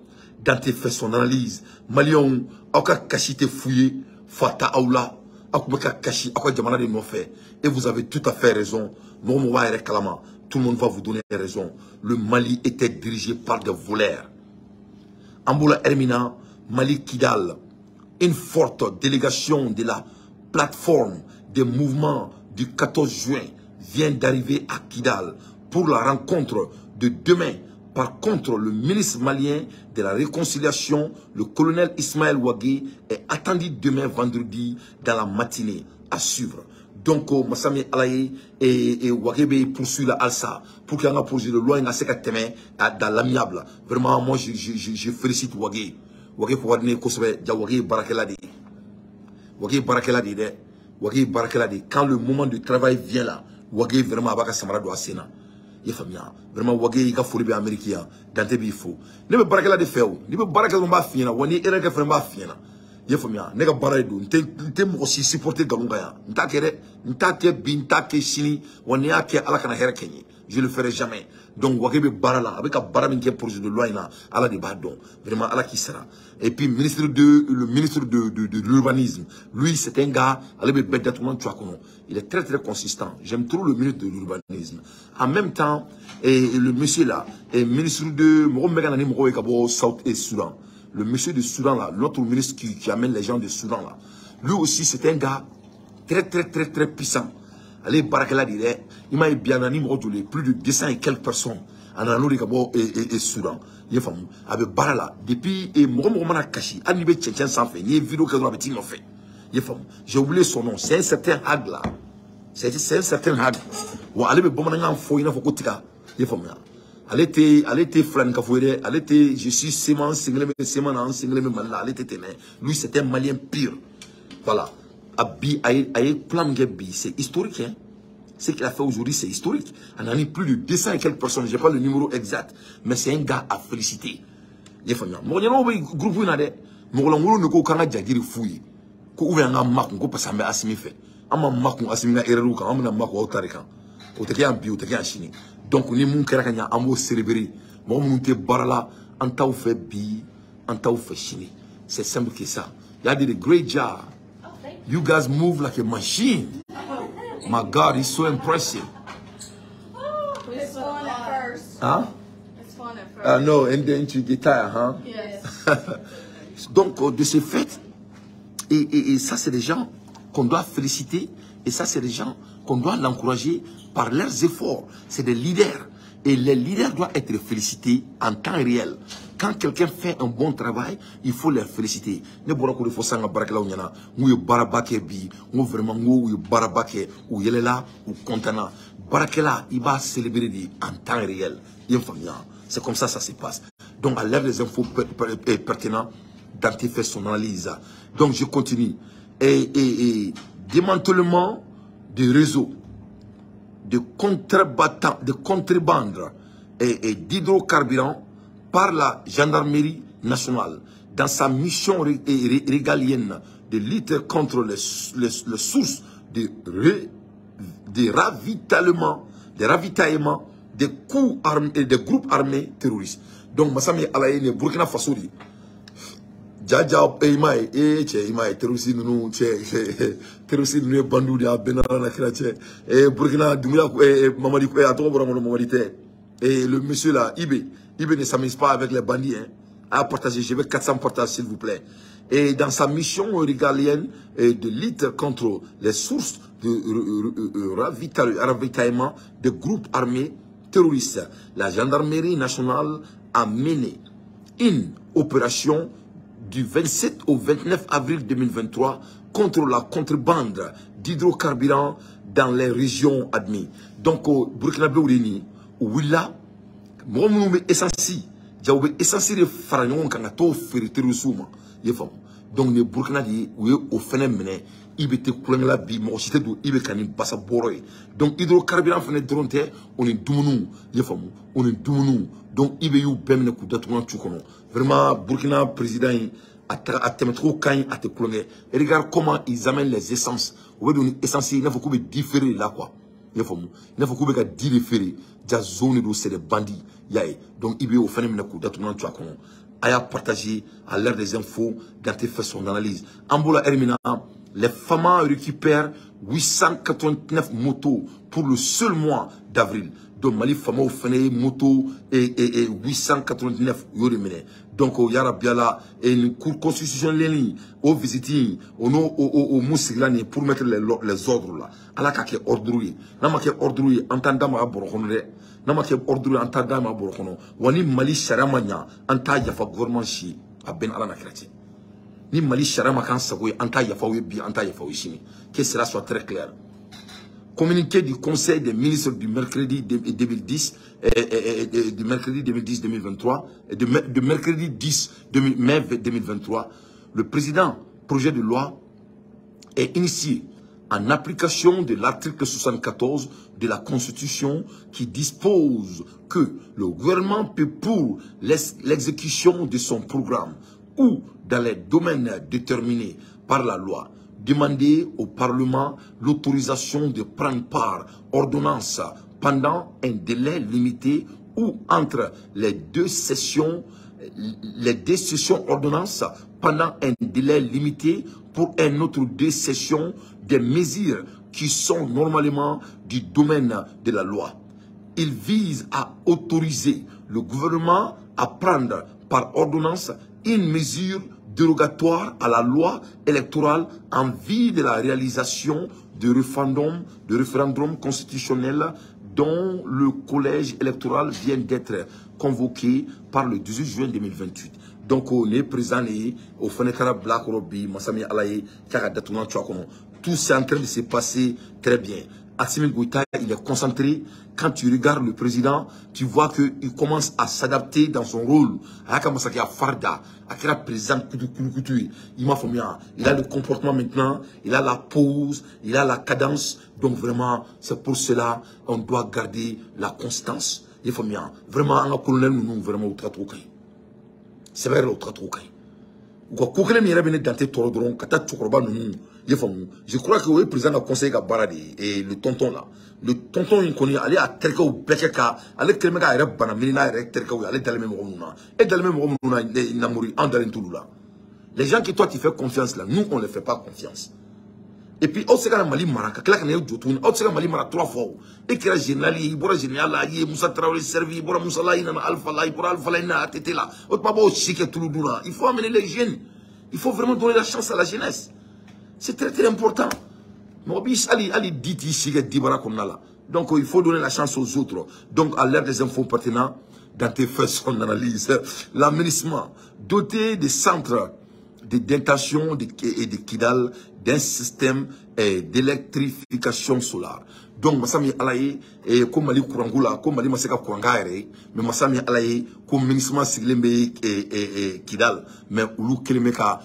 Dante fait son analyse. Malion, Oka Kashi te fouillé, Fata Aoula, Akubeka Kashi, Oka Djamana de Nofé. Et vous avez tout à fait raison. Tout le monde va vous donner raison. Le Mali était dirigé par des voleurs. Amboula Hermina, Mali Kidal, une forte délégation de la plateforme des mouvements du 14 juin vient d'arriver à Kidal pour la rencontre de demain. Par contre, le ministre malien de la Réconciliation, le colonel Ismaël Wagué, est attendu demain vendredi dans la matinée. À suivre. Donc, Massami Alaye et Wagué poursuit la Alsa pour qu'il y ait un projet de loi dans l'amiable. Vraiment, moi, je félicite Wagué. Wagué pour Wagué Barakeladi. Wagué Barakeladi. Wagué Barakeladi. Quand le moment du travail vient là, Wagué vraiment abaka samara do asena. Vraiment, Wagué il a fourni américain. Dante bifo. Ne me Barakeladi fait où? Ne me Barakeladi m'a fini. Wani ereke vraiment fini. Yefamia, nega bara do, nte mo si supporter galonga ya. Nta kere, nta ke bi, nta ke sini, wani ya ke ala kana here kenye. Je le ferai jamais. Donc Wagué be bara la, avec un bara min ke projet de loi ina, ala de ba don. Vraiment ala qui sera. Et puis ministre de le ministre de l'urbanisme, lui c'est un gars, ale be bête tout le monde tu vois. Il est très très consistant. J'aime trop le ministre de l'urbanisme. En même temps, et le monsieur là, et ministre de mo mega nani mo e South et Soudan. Le monsieur de Soudan là, l'autre ministre qui amène les gens de Soudan là, lui aussi c'est un gars très très très très puissant. Allez, Barakela dirait, il m'a bien animé plus de 200 et quelques personnes en allant et Soudan. Il est fameux. Avec Barala, depuis, et Mourou Kashi, Anibé Tchétchène sans fait, il y a une vidéo que nous fait. Il est fameux. J'ai oublié son nom, c'est un certain Hag là. C'est un certain Hag. Ou allez, bon, faut il faut il est fameux. Elle était flan kafoué, elle était, je suis Seman, Singleme, Seman, Singleme, Malala, elle était téné. Lui, c'était un Malien pur. Voilà. Abi, aïe, plan Gabi, c'est historique, hein. Ce qu'il a fait aujourd'hui, c'est historique. On a mis plus de 200 et quelques personnes, je n'ai pas le numéro exact, mais c'est un gars à féliciter. Il faut dire, groupe, il y a des, mon kanga jagiri fouille. Ko ouvert un makon, ko parce que Assimi fait. Ama makon, Assimi na erreur, ama na makon, au tarikan. Au teki en bi, au teki en chini. Donc, ni moun kera kanya ambo célébrer. Mo moun te barala, an taw fait bi, an taw fait chini. C'est simple que ça. Il a dit a great job. Oh, thank you. You guys move like a machine. My God, it's so impressive. Oh, it's fun at first. Huh? It's fun at first. No, and then you get tired, huh? Yes. Donc, de ce fait, et ça, c'est des gens qu'on doit féliciter, et ça, c'est des gens qu'on doit l'encourager par leurs efforts. C'est des leaders. Et les leaders doivent être félicités en temps réel. Quand quelqu'un fait un bon travail, il faut les féliciter. Ne bora ko fo sanga barakela nyana, ngu barabake bi, ngu vraiment ngu barabake ou yelela ou kontana. Barakela, il va célébrer en temps réel. C'est comme ça ça se passe. Donc à l'heure des infos pertinentes, Dante fait son analyse. Donc je continue. Et démantèlement des réseaux de contrebande et d'hydrocarburants par la gendarmerie nationale dans sa mission régalienne de lutte contre les sources de ravitaillement des coups armés, des groupes armés terroristes. Donc, Massami Alaye, ne Burkina Faso, Dja, Imae, Imae, terroriste, nous, terroriste, nous, Bandou, Benara, et Burkina, Doumbouya, Mamadi, Mamadi, et le monsieur là, Ibé ne s'amuse pas avec les bandits, hein. À partager, je veux 400 partages, s'il vous plaît. Et dans sa mission régalienne de lutte contre les sources de ravitaillement des groupes armés terroristes, la gendarmerie nationale a mené une opération du 27 au 29 avril 2023 contre la contrebande d'hydrocarburants dans les régions admises. Donc, au Burkina Faso, au Willa, mɔgɔ essence ja u bɛ essence de fara ɲɔgɔn kan ka t'o feere terroriste ma i ye faamu. Donc nin Burkina de ye u ye o fɛnɛ minɛ. I bɛ tɛ kulonkɛ la bi, mɔgɔ si tɛ don i bɛ ka ni basa bɔrɔ ye. Donc hydrocarburant fɛnɛ dɔrɔn tɛ, o ni dumuniw, i ye faamu, o ni dumuniw. Donc i bɛ y'u bɛɛ minɛ k'u datugu tu kɔnɔ. Vraiment Burkina président in a tɛmɛcogo ka ɲi, a tɛ kulonkɛ. Regarde comment ils amènent les essences. U bɛ don ni essence ye i n'a fɔ k'u bɛ di feere de la quoi. I y'a faamu, i n'a fɔ k'u bɛ ka di de feere. Ja zone de don, c'est des bandits. Yaye. Donc, il y a au fait de a partagé à l'heure des infos, Dante fait son analyse. Ambola Hermina, les FAMA récupèrent 889 motos pour le seul mois d'avril. Donc, Mali FAMA au fait moto et 889 yorimene. Donc, au Yarabiala, et une cour constitutionnelle, au visiting, au au Moussiglani pour mettre les ordres là. Ala ka kɛ ordre ye. N'a ma kɛ ordre ye, an t'an da maga bɔrɔ kɔnɔ dɛ. N'a ma kɛ ordre ye, an t'an da maga bɔrɔ kɔnɔ. Wa ni Mali sariya ma ɲa, an t'a yafa gouvernement si ye. A bɛɛ ni Ala n'a kira cɛ. Ni Mali sariya ma k'an sago ye, an t'a yafa aw ye bi, an t'a yafa aw ye sini. Que cela soit très clair. Communiqué du Conseil des ministres du mercredi 2010, du mercredi 2010-2023, de mercredi 10 mai 2023, le président projet de loi est initié en application de l'article 74 de la Constitution qui dispose que le gouvernement peut, pour l'exécution de son programme ou dans les domaines déterminés par la loi, demander au Parlement l'autorisation de prendre par ordonnance pendant un délai limité ou entre les deux sessions ordonnances pendant un délai limité pour un autre deux sessions des mesures qui sont normalement du domaine de la loi. Il vise à autoriser le gouvernement à prendre par ordonnance une mesure dérogatoire à la loi électorale en vue de la réalisation de référendum constitutionnel dont le collège électoral vient d'être convoqué par le 18 juin 2028. Donc, on est présent au Fenekara Black Robi, Massami Alaye, Kara Datouna. Tout c'est en train de se passer très bien. Assimi Goïta, il est concentré. Quand tu regardes le président, tu vois qu'il commence à s'adapter dans son rôle. Farda, président, il m'a il a le comportement maintenant, il a la pose, il a la cadence. Donc vraiment, c'est pour cela qu'on doit garder la constance. Il faut bien. Vraiment, un colonel, nous, vraiment, au tratrokai. C'est vrai, au tratrokai. Je crois que le président a conseillé à Baradi et le tonton là. Le tonton, il connaît, aller à Terka ou Bekeka, aller Kremega, aller Banamina, aller Terka ou aller Dalem Romuna. Et Dalem Romuna, il a mouru en Dalem Touloula. Les gens qui toi tu fais confiance là, nous on ne les fait pas confiance. Et puis, on sait qu'à Mali Mara, on sait qu'à Mali Mara trois fois. Et qu'il y a général, il y a général, il y a Moussa Traoré servi, il y a Moussa là, il y a Alpha là, il y a Alpha là, il y a ATT là. Il faut amener les jeunes. Il faut vraiment donner la chance à la jeunesse. C'est très très important. Donc il faut donner la chance aux autres. Donc à l'ère des infos pertinentes, Dante fait son analyse. L'aménagement doté des centres de détention et de Kidal, d'un système d'électrification solaire. Donc masa min ala ye ko Mali courant ko la, ko Mali ma se ka courant k'a yɛrɛ ye, mais masa min ala ye ko MINUSMA sigilen bɛ Kidal, mais olu kelen bɛ ka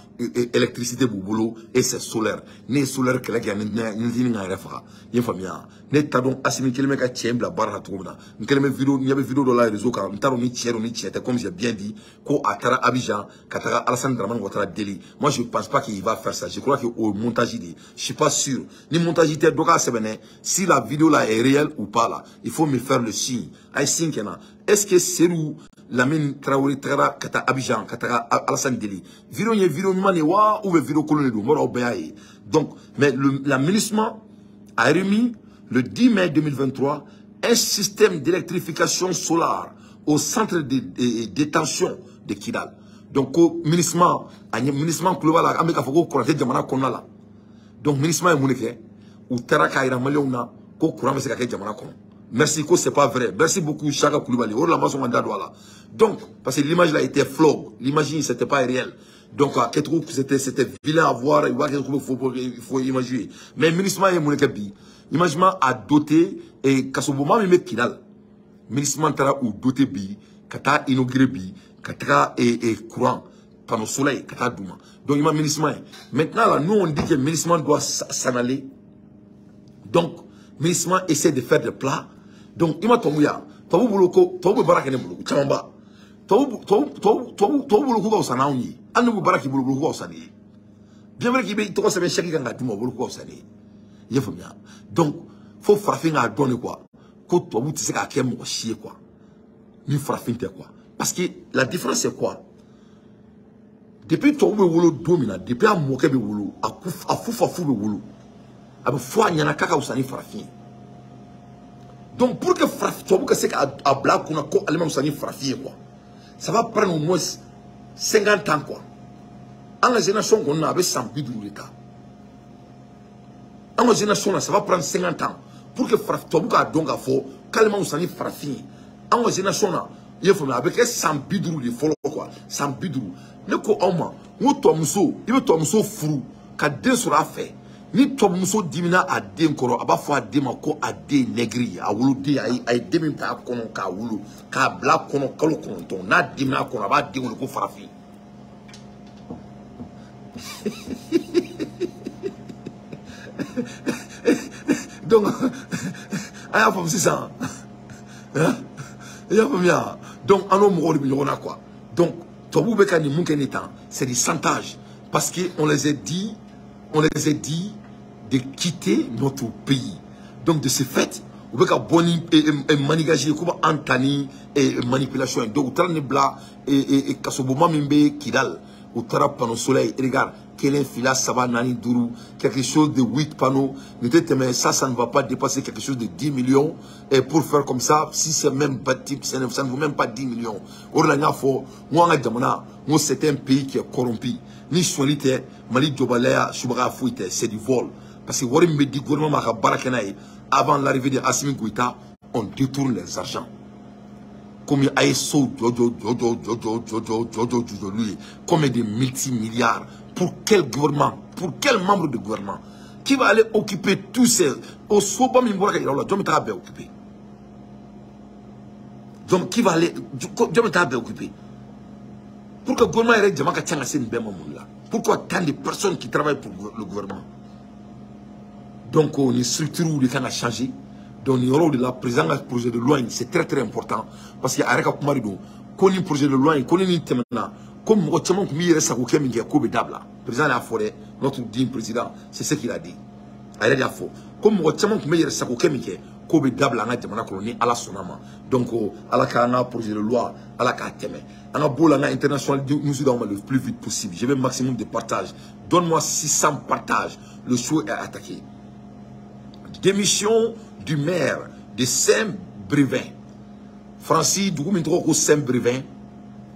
électricité b'u bolo et c'est solaire. Ne ye solaire kɛlɛ kɛ ni n ka yɛrɛ faga, i ye faamuya. Ne t'a dɔn Assimi kelen bɛ ka cɛ in bila baara la cogo min na. N kelen bɛ vidéo, n ɲɛ bɛ vidéo dɔ la réseau kan, n t'a dɔn ni tiɲɛ don ni tiɲɛ tɛ, comme j'ai bien dit ko a taara Abidjan ka taga Alassane Dramane Ouattara deli. Moi je pense pas qu'il va faire ça. Je crois que au montage de, je suis pas sûr. Ni montage tɛ dɔ k'a sɛbɛn, si la vidéo là est réelle ou pas là, il faut me faire le signe. Ay signe kena. Est-ce que Seydou Lamine Traoré tagara ka taa Abidjan ka taga Alassane deli? Vidéo ye vidéo ɲuman de wa ou bien vidéo kolon de don? Mɔgɔ dɔw bɛɛ y'a ye. Donc mais la MINUSMA a remis le 10 mai 2023 un système d'électrification solaire au centre de détention de Kidal. Donc ko MINUSMA a MINUSMA kulo b'a la, an bɛ k'a fɔ ko courant tɛ jamana kɔnɔna la. Donc MINUSMA ye mun de kɛ? U taara k'a yira maliyɛnw na ko courant bɛ se ka kɛ jamana kɔnɔ. Merci, ko c'est pas vrai. Merci beaucoup Chaka Koulibaly. O de la ma sɔn ka n da don a la. Donc parce que l'image là était floue, l'image c'était pas réel. Donc a kɛcogo c'était vilain à voir, il voit kɛcogo faut imaginer. Mais MINUSMA ye mun de kɛ bi? MINUSMA a doté et kasoboma min bɛ Kidal, MINUSMA taara u doté bi ka taa inaugurer bi ka taga courant panneau solaire ka taa d'u ma. Donc il ma MINUSMA ye. Maintenant là, nous on dit que MINUSMA doit s'en aller. Donc MINUSMA essaie de faire des plats. Donc il m'a tombé ya. Tubabu bolo ko tubabu bɛ baara kɛ ne bolo caman ba. Tubabu bolo k'u ka fisa n'anw ye. Hali n'u bɛ baara k'i bolo k'u ka fisa n'i ye. Bien vrai k'i bɛ tɔgɔ sɛbɛn chèque kan k'a d'i ma, o bolo k'u ka fisa n'i ye. I y'a faamuya? Donc fo farafin k'a dɔn de quoi, ko tubabu tɛ se k'a kɛ mɔgɔ si ye quoi, ni farafin tɛ quoi. Parce que la différence c'est quoi? Depuis tubabu bɛ wolo don min na, depuis a mɔkɛ bɛ wolo, a fufafu bɛ wolo, a bɛ fɔ a ɲɛna k'a ka fisa ni farafin ye. Donc pour que tubabu ka se k'a bila a kunna ko ale ma fisa ni farafin ye quoi, ça va prendre au moins 50 ans quoi. An ka génération kɔni na a bɛ san 50 de ta. An ka génération na ça va prendre 50 ans pour que tubabu k'a dɔn k'a fɔ k'ale ma fisa ni farafin ye. An ka génération na, i y'a faamuya, a bɛ kɛ san 50 de fɔlɔ quoi, san 50. Ne ko aw ma n ko tubabumuso, i bɛ tubabumuso furu ka den sɔrɔ a fɛ. Ni tubabumuso dimina a den kɔrɔ, a b'a fɔ a den ma ko a den nɛgiri ye, a woloden, a ye den min ta a kɔnɔ k'a wolo k'a bila a kɔnɔ kalo 9, n'a dimina a kɔnɔ a b'a den wele ko farafin. Donc a y'a faamu sisan, i y'a faamuya? Donc an n'o mɔgɔw de bɛ ɲɔgɔn na quoi. Donc tubabuw bɛ ka nin mun kɛ nin tan, c'est du chantage, parce que on les a dit, on les a dit de quitter notre pays. Donc de ce fait, u bɛ ka bɔ ni manigage ye ko b'an ta ni manipulation ye. Donc u taara nin bila kasoboma min bɛ Kidal, u taara panneau solaire, regarde, 1, 2, 3, 4, 5, quelque chose de 8 panneaux, ne te tɛmɛ, ça ne va pas dépasser quelque chose de 10 millions. Et pour faire comme ça, si c'est même pas, ça ne vaut même pas 10 millions. O de la n y'a fɔ n ko an ka jamana, n ko c'est un pays qui est corrompu. Ni sonyali tɛ, Mali jɔbaliya subaga foyi tɛ, c'est du vol. Parce que wari min bɛ di gouvernement ma a ka baara kɛ n'a ye, avant l'arrivée de Assimi Goïta, on détourne les argents. Comme a ye sow jɔ jɔ jɔ jɔ jɔ jɔ jɔ jɔ jɔ jɔ jɔ ye, combien de multimilliards? Pour quel gouvernement? Pour quel membre de gouvernement? Qui va aller occuper tous ces... Au soba min bɔra ka yira u la, jɔn bɛ taa bɛɛ occuper? Donc qui va aller... Jɔn bɛ taa bɛɛ occuper? Pour que le gouvernement yɛrɛ jama ka ca ka se nin bɛɛ ma mun la? Pourquoi tant de personnes qui travaillent pour le gouvernement? Donc ni structure de kan ka changer. Donc nin yɔrɔw de la, président ka projet de loi in, c'est très très important, parce que a yɛrɛ ka kuma de don ko ni projet de loi in, ko ni nin tɛmɛna, ko mɔgɔ caman tun b'i yɛrɛ sago kɛ min kɛ k'o bɛ dabila. Président y'a fɔ dɛ, notre digne président, c'est ce qu'il a dit. A yɛrɛ de y'a fɔ ko mɔgɔ caman tun bɛ yɛrɛ sago kɛ min kɛ k'o bɛ dabila an ka jamana kɔnɔ ni Ala sɔnna ma. Donc Ala k'an ka projet de loi, Ala k'a tɛmɛ. An ka b'o la, an ka international news d'aw ma le plus vite possible. Je veux maximum de partage. Donne-moi 600 partages. Le show est attaqué. Démission du maire de Saint-Brévin. Francis, dugu min tɔgɔ ko Saint-Brévin,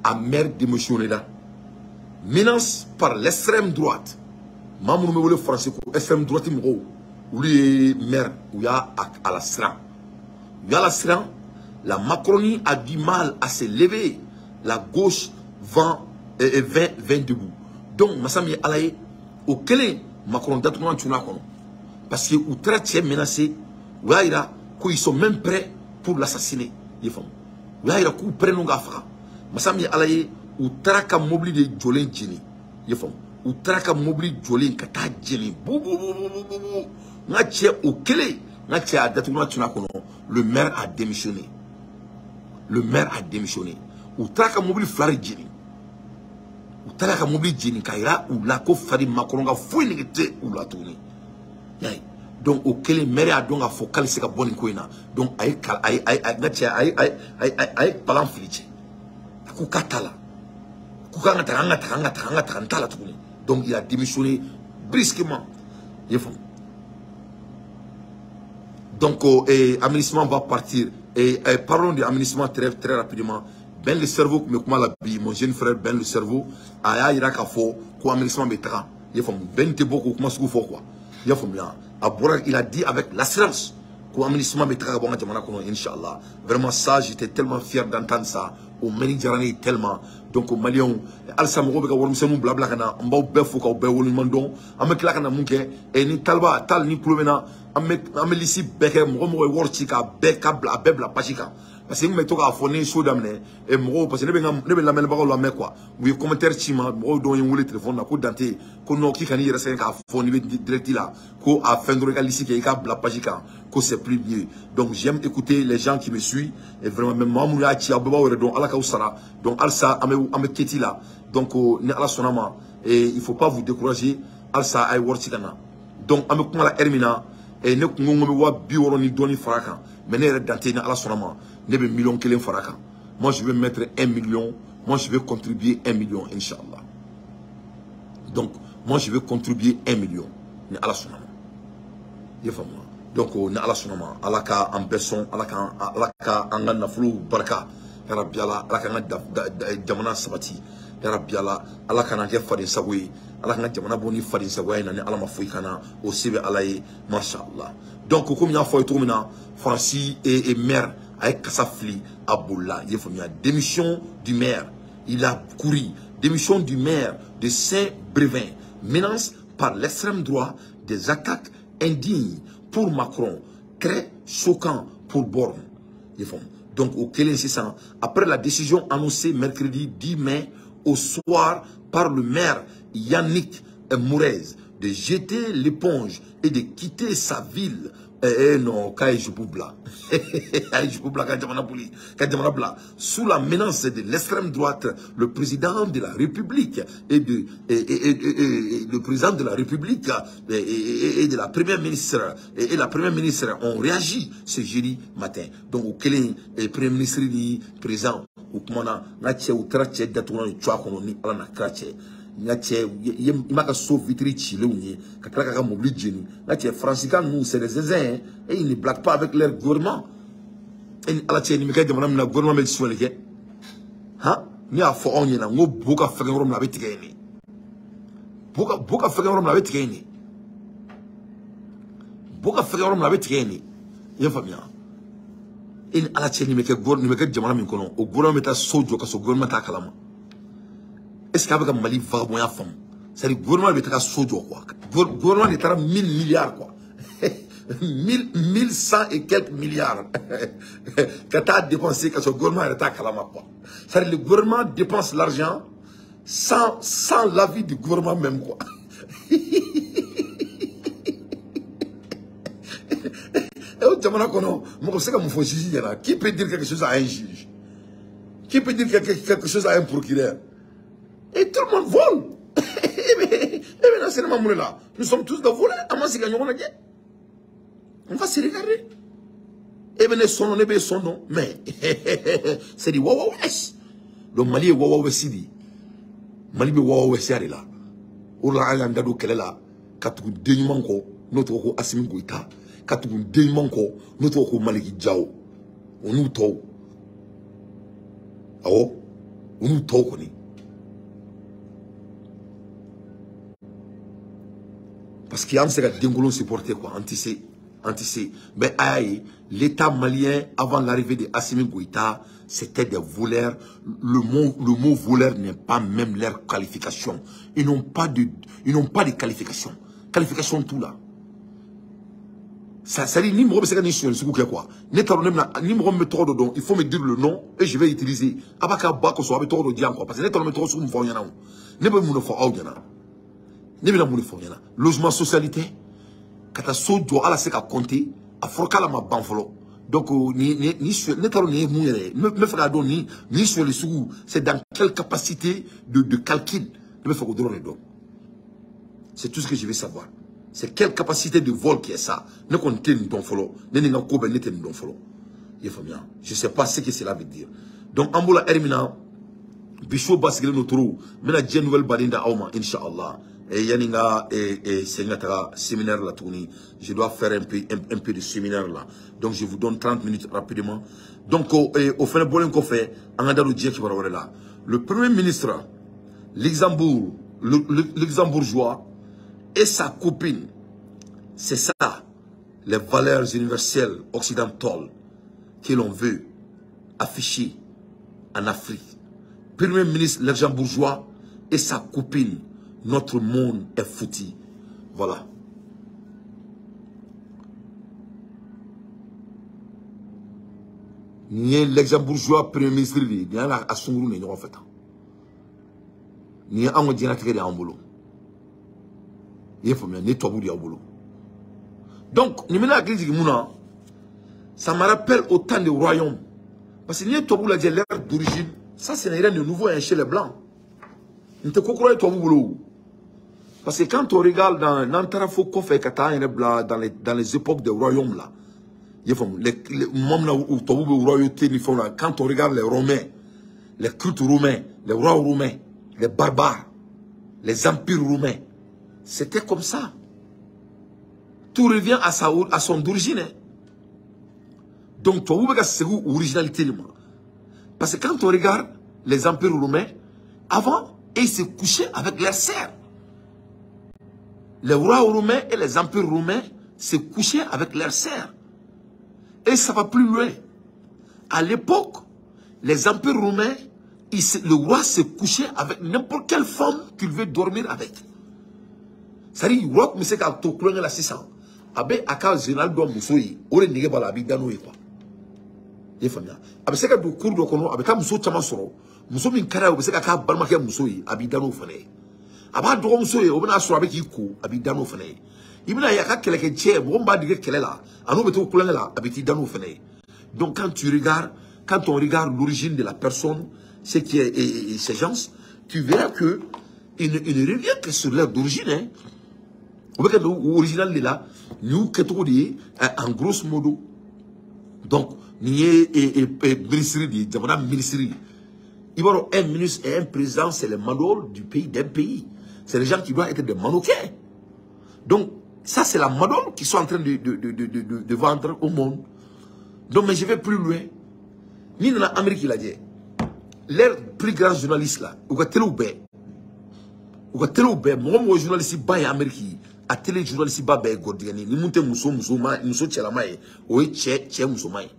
a maire démissionné la. Menace par l'extrême droite. Maa minnu bɛ wele Faransi ko extrême droite mɔgɔw, olu ye maire, u y'a a la siran. U y'a la siran. La Macronie a du mal à se lever. La gauche vend 20 debout. Donc masa min ye Ala ye, o kɛlen Macron datugulan tunna a kɔnɔ. Parce que u taara cɛ menacé, u y'a yira ko ils sont même prêts pour l'assassiner. I ye faamu? U y'a yira k'u prêts n'u k'a faga. Masa min ye Ala ye, u taara ka mobili de jɔlen jeni. I ye faamu? U taara ka mobili jɔlen ka taa jeni. Bu bu bu bu bu bu. N ka cɛ o kelen, n ka cɛ a datuguna tun a kɔnɔ. Le maire a démissionné. Le maire a démissionné. U taara ka mobili fila de jeni. U taara ka mobili jeni k'a yira u la ko Fadi Macron ka foyi nege tɛ u la tuguni. Donc o kelen, maire y'a dɔn k'a fɔ k'ale se ka bɔ nin ko in na. Donc a ye a ye a n ka cɛ a ye a ye palan fili cɛ. A ko k'a t'a la. Ko k'an ka taga, an ka taga, an ka taga, an ka taga, n t'a la tuguni. Donc il a démissionné brusquement. I ye faamu? Donc aménagement va partir. Et parlons de aménagement très très rapidement. Ben le cerveau, mais comment la bi, mon jeune frère Ben le cerveau, a y'a yira k'a fɔ ko aménagement bɛ taga. I ye faamu? Ben tɛ bɔ k'o kuma sugu fɔ quoi. I y'a faamuya? A bɔra, il a dit avec l'assurance ko aménagement bɛ taga ka bɔ an ka jamana kɔnɔ, inchallah. Vraiment ça, j'étais tellement fier d'entendre ça. O mɛnni diyara ne ye tellement. Donc maliyɛnw, halisa mɔgɔw bɛ ka warimisɛnninw bila bila ka na, n b'aw bɛɛ fo k'aw bɛɛ waleɲuman dɔn. An bɛ tila ka na mun kɛ? Ni taliba tal ni tulo bɛ na, an bɛ lisi bɛɛ kɛ, mɔgɔ mɔgɔ ye wari ci k'a bɛɛ ka bila, a bɛɛ bila page kan. Parce que n bɛ to k'a fɔ ne ye so daminɛ, mɔgɔw, parce que ne bɛ lamɛnbagaw lamɛn quoi. U ye commentaire ci ma, mɔgɔw dɔw ye n wele téléphone na ko Dante, ko non, k'i kan'i yɛrɛ sɛgɛn k'a fɔ n'i bɛ direct la, ko a fɛn dɔrɔn i ka lisi kɛ, i k'a bila page kan, ko c'est plus mieux. Donc j'aime écouter les gens qui me suivent et vraiment, même maa minnu y'a ci, aw bɛɛ b'aw yɛrɛ dɔn, Ala k'aw sara. Donc halisa an bɛ keti la. Donc ni Ala sɔnna ma, et il faut pas vous décourager, halisa a ye wari ci ka na. Donc an bɛ kuma la heure min na, ne kun ko n ko n bɛ 60 000 ni dɔɔni fara a kan, mais ne yɛrɛ Dante, ni Ala sɔnna ma, ne bɛ 1 million fara a kan. Moi je vais mettre 1 million, moi je vais contribuer 1 million, inchallah. Donc moi je vais contribuer 1 million, ni Ala sɔnna ma. I ye faamu? Donc ni Ala sɔnna ma, Ala ka an bɛɛ sɔn, Ala ka an ka nafolo barika, ya Rabbi Ala, Ala k'an ka jamana sabati, ya Rabbi Ala, Ala kana kɛ faden sago ye, Ala k'an ka jamana bɔ ni faden sagoya in na, ni Ala ma foyi kana o se bɛ Ala ye, masha Allah. Donc komi n y'a fɔ aw ye cogo min na, Faransi et maire a ye kasa fili a bolila. I ye faamuya? Démission du maire, il a couru. Démission du maire de Saint-Brévin, menace par l'extrême droite, des attaques indignes pour Macron, très choquant pour Borne. Donc au kelen sisan, après la décision annoncée mercredi 10 mai au soir par le maire Yannick Morez de jeter l'éponge et de quitter sa ville. Non, sous la menace de l'extrême droite, le président de la République et le président de la République et de la première ministre et la première ministre ont réagi ce jeudi matin. Donc au kelen, premier ministre ni président o kumana, n ka cɛ, u taara cɛ datugulan de cu a kɔnɔ ni Ala na kira cɛ. N ka cɛ, i ma ka so vitre cilenw ye ka tila k'a ka mobili jeni. N ka cɛ, faransikan ninnu, c'est des zinzins et ils ne blaguent pas avec leur gouvernement. E ni Ala cɛ, nin bɛ kɛ jamana min na, gouvernement bɛ sonyali kɛ han. Ne y'a fɔ aw ɲɛna n ko bo ka fɛgɛn yɔrɔ min na, a bɛ tigɛ yen de. Bo ka fɛgɛn yɔrɔ min na, a bɛ tigɛ yen de. Bo ka fɛgɛn yɔrɔ min na, a bɛ tigɛ yen de. I y'a faamuya? E ni Ala cɛ, nin bɛ kɛ jamana min kɔnɔ, o gouvernement bɛ taa so jɔ ka sɔrɔ gouvernement t'a kalama. Est-ce que a bɛ ka Mali vagabond faamu? C'est-à-dire gouvernement bɛ taga so jɔ quoi. Gouvernement de taara 1000 milliards quoi. 1100 et quelques milliards ka taa dépenser ka sɔrɔ gouvernement yɛrɛ t'a kalama quoi. C'est-à-dire le gouvernement dépense l'argent sans l'avis du gouvernement même quoi. Et au jamana kɔnɔ, mɔgɔ bɛ se ka mun fɔ juge ɲɛna? Qui peut dire quelque chose à un juge? Qui peut dire quelque chose à un procureur? Et tout le monde vole. Et maintenant, c'est là. Nous sommes tous des voleurs. On va se regarder. Et bien, son nom, son nom. Mais c'est du Wawa West. Le Mali est Wawa West. Mali est Wawa West. Là. Ola ayandado kɛlɛ la ka tugu den ɲuman kɔ n'o tɔgɔ ko Assimi Goïta, ka tugu den ɲuman kɔ n'o tɔgɔ ko Maliki Diaw, o n'u tɔw, awɔ, o n'u tɔw kɔni. Parce que an bɛ se ka denkolon supporter quoi, an tɛ se, an tɛ se. Mais a y'a ye, l'État malien avant l'arrivée de Assimi Goïta, c'était des voleurs. Le mot voleur n'est pas même leur qualification. Ils n'ont pas de qualification. Qualification tout là. Ça dit, ni mɔgɔ bɛ se ka nin sonyali sugu kɛ quoi. Ne t'a dɔn ne bɛna ni mɔgɔ min bɛ tɔgɔ dɔ dɔn, il faut me dire le nom et je vais utiliser. A b'a ka ba kosɔn a bɛ tɔgɔ dɔ di yan quoi. Parce que ne t'a dɔn n bɛ tɔgɔ sugu min fɔ aw ɲɛna o. Ne bɛ mun de fɔ aw ɲɛna? Ne bɛna mun de fɔ aw ɲɛna? Logement social tɛ ka taa so jɔ ala se ka compter a fɔra k'ala ma ban fɔlɔ. Donc ni ne t'a dɔn nin ye mun yɛrɛ ye. N bɛ fɛ k'a dɔn ni sonyali sugu c'est dans quelle capacité de calcul. Ne bɛ fɛ k'o dɔrɔn de dɔn. C'est tout ce que je vais savoir. C'est quelle capacité de vol qui est ça? Ne kɔni tɛ nin dɔn fɔlɔ. Ne ni n ka ko bɛɛ ne tɛ nin dɔn fɔlɔ. I y'a faamuya? Je sais pas ce que cela veut dire. Donc an b'o la heure min na bi so basigilen don trop. N bɛna diɲɛ nouvelle baden da aw ma inshallah. Et yanni n ka segin ka taga séminaire la tuguni. Je dois faire un peu de séminaire là. Donc je vous donne 30 minutes rapidement. Donc o fɛnɛ bɔlen kɔfɛ an ka da don diɲɛ kibaruya wɛrɛ la. Le premier ministre Luxembourg, le luxembourgeois et sa copine, c'est ça, les valeurs universelles occidentales que l'on veut afficher en Afrique. Premier ministre luxembourgeois et sa copine, notre monde est foutu. Voilà. Ni luxembourgeois premier ministre, ni a sunguru ni ɲɔgɔn fɛ tan. Ni an ka diɲɛlatigɛ de y'an bolo. I y'a faamuya, ni tubabu de y'aw bolo. Donc, ni bɛna hakili jigin mun na, ça me rappelle autant de royaumes. Parce que n'i ye tubabu lajɛ l'ère d'origine, ça c'est rien de nouveau chez les blancs. N tɛ ko kura ye tubabu bolo. Parce que quand on regarde dans n'an taara fo kɔfɛ ka taa an yɛrɛ bila dans les époques des royaumes là, i y'a faamu, les moment min na u tubabu bɛ royauté ni fɛnw na, quand on regarde les romains, les cultes romains, les rois romains, les barbares, les empires romains, c'était comme ça. Tout revient à son origine. Hein. Donc, toi, vous pouvez segou originalité. Parce que quand on regarde les empires romains, avant, ils se couchaient avec leurs sœurs. Les rois romains et les empires romains se couchaient avec leurs sœurs. Et ça va plus loin. À l'époque, les empires romains, le roi se couchait avec n'importe quelle femme qu'il veut dormir avec. C'est-à-dire, le roi qui a tout cloné la 600. Abe aka général do muso yi, o de nege b'a la a b'i da n'o ye quoi. I ye faamuya? A bɛ se ka don cour dɔ kɔnɔ, a bɛ taa muso caman sɔrɔ. Muso min ka d'a ye, o bɛ se ka k'a balimakɛ muso ye, a b'i da n'o fana ye. A b'a dɔgɔmuso ye, o bɛna sɔrɔ a bɛ k'i ko, a b'i da n'o fana ye. I bɛna ye a ka kɛlɛkɛcɛ, mɔgɔ min b'a dege kɛlɛ la, a n'o bɛ to kulonkɛ la, a bɛ t'i da n'o fana ye. Donc quand on regarde l'origine de la personne, ce qui est et ces gens, tu verras que il ne revient que sur leur d'origine. Hein. O bɛ kɛ original de la, nin y'u kɛcogo de ye en grosso modo. Donc nin ye ministre de ye, jamana ministre. I b'a dɔn un ministre et un président, c'est le mandol du pays, d'un pays. C'est les gens qui doivent être des mannequins. Donc ça c'est la mandole qu'ils sont en train de vendre au monde. Donc mais je vais plus loin. Ni nana Amérique lajɛ, leur plus grand journaliste là, u ka telew bɛɛ, u ka telew bɛɛ, mɔgɔ mɔgɔ journaliste ba ye Amérique, a télé journaliste ba bɛɛ ye gɔdigɛni. Ni mun tɛ muso muso cɛlama ye, o ye cɛ musoman ye.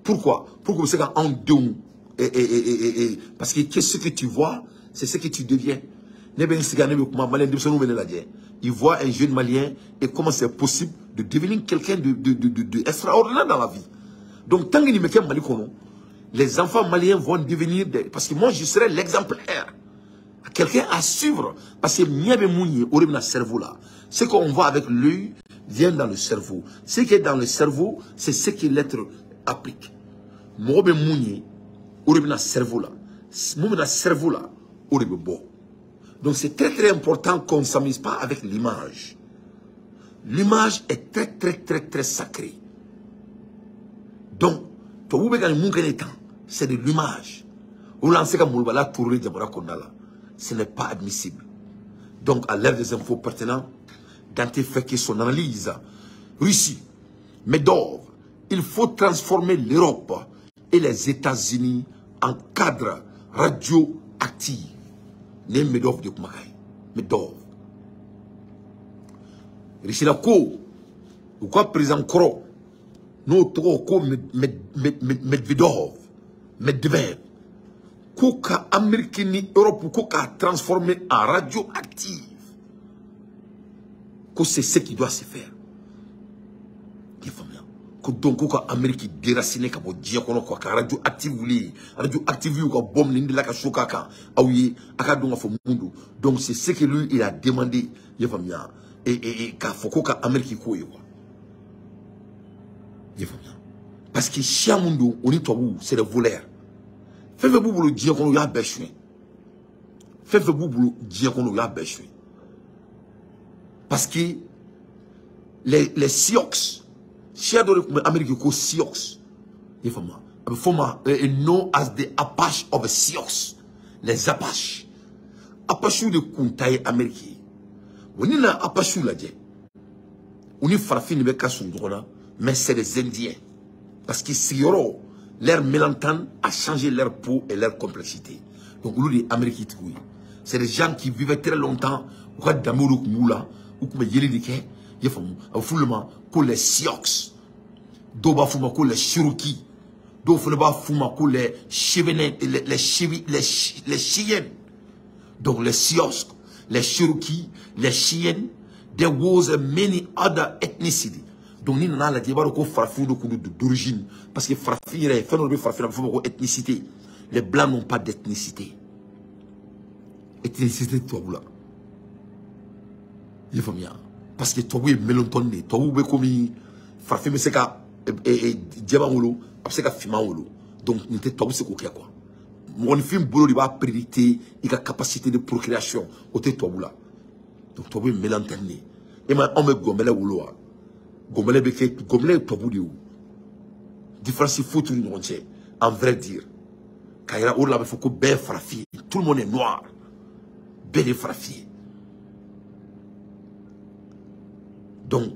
Pourquoi? Pour que u bɛ se ka anw denw parce que qu'est-ce que tu vois, c'est ce que tu deviens. Ne bɛ n sigi ne bɛ kuma malien denmisɛnninw bɛ ne lajɛ. Ils voient un jeune malien et comment c'est possible de devenir quelqu'un de extraordinaire dans la vie. Donc tant que nin bɛ kɛ Mali kɔnɔ, les enfants maliens vont devenir des, parce que moi je serai l'exemplaire. Quelqu'un à suivre. Parce que ɲɛ bɛ mun ye, o de bɛna cerveau la. Ce qu'on voit avec l'œil vient dans le cerveau. Ce qui est dans le cerveau, c'est ce que l'être applique. Mɔgɔ bɛ mun ye, o de bɛna cerveau la. Mun bɛna cerveau la, o de bɛ bɔ. Donc c'est très très important qu'on ne s'amuse pas avec l'image. L'image est très très très très sacrée. Donc, tubabu bɛ ka nin mun kɛ nin tan, c'est de l'image. O la an se ka molobaliya tourner jamana kɔnɔna la. Ce n'est pas admissible. Donc, à l'ère des infos pertinents, Dante fait que son analyse. Russie, Medov, il faut transformer l'Europe et les États-Unis en cadre radioactif. Ne Medov de kumakan ye. Medov. Russie la ko, u ka président kɔrɔ, n'o tɔgɔ ko Medvedov, Medvedev, ko ka Amérique ni Europe ko k'a transformer en radioactive. Ko c'est ce qui doit se faire. I faamuya ko donc ko ka Amérique déraciné ka bɔ diɲɛ kɔnɔ quoi, ka radioactive wuli, radioactive y'u ka bombe nin de la ka so k'a kan aw ye a ka dɔn k'a fɔ mun don. Donc c'est ce que lui il a demandé, i faamuya, et k'a fɔ ko ka Amérique k'o ye quoi, i faamuya, parce que siya mun don o ni tubabuw c'est des voleurs. Fɛn fɛn b'u bolo diɲɛ kɔnɔ u y'a bɛɛ suɲɛ, fɛn fɛn b'u bolo diɲɛ kɔnɔ u y'a bɛɛ suɲɛ, parce que les Sioux, siya dɔ de tun bɛ Amérique ko Sioux, i faamuya, a bɛ fɔ o ma known as the Apache of the Sioux, les Apaches. Apaches de kun ta ye Amérique ye. Bon, ni na Apaches lajɛ, u ni farafin de bɛ ka surun ɲɔgɔn na, mais c'est des Indiens, parce que sigiyɔrɔ, leur mélantan a changé leur peau et leur complexité. Donc olu de ye Amérique tigiw ye. C'est des gens qui vivaient très longtemps, u ka danbew de tun b'u la, u tun bɛ yeli de kɛ, i faamu, a bɛ f'olu ma ko les Sioux, dɔw b'a f'u ma ko les Cherokees, dɔw fana b'a f'u ma ko les Chevenets, les Cheyennes. Donc les Sioux, les Cherokees, les Cheyennes, there was many other ethnicities. Donc ni nana lajɛ i b'a dɔn ko farafinw de kun don d'origine, parce que farafin yɛrɛ fɛn dɔ de bɛ farafin na a bɛ f'o ma ko ethnicité. Les blancs n'ont pas d'ethnicité. Ethnicité tubabu la, i faamuya, parce que tubabu ye melon de ye. Tubabu bɛ komi farafin bɛ se ka jɛman wolo, a bɛ se ka finman wolo, donc nin tɛ tubabu se k'o kɛ quoi. Mɔgɔninfin bolo de b'a prédicter i ka capacité de procréation, o tɛ tubabu la. Donc tubabu ye melon de ye. E ma anw bɛ gɔnbɛlɛ wolo wa? Gɔnbɛlɛ bɛ kɛ, gɔnbɛlɛ ye tubabu de ye o, différence foyi t'u ni ɲɔgɔn cɛ en vrai dire. K'a yira o de la a bɛ fɔ ko bɛɛ ye farafin ye, tout le monde est noir, bɛɛ de ye farafin ye. Donc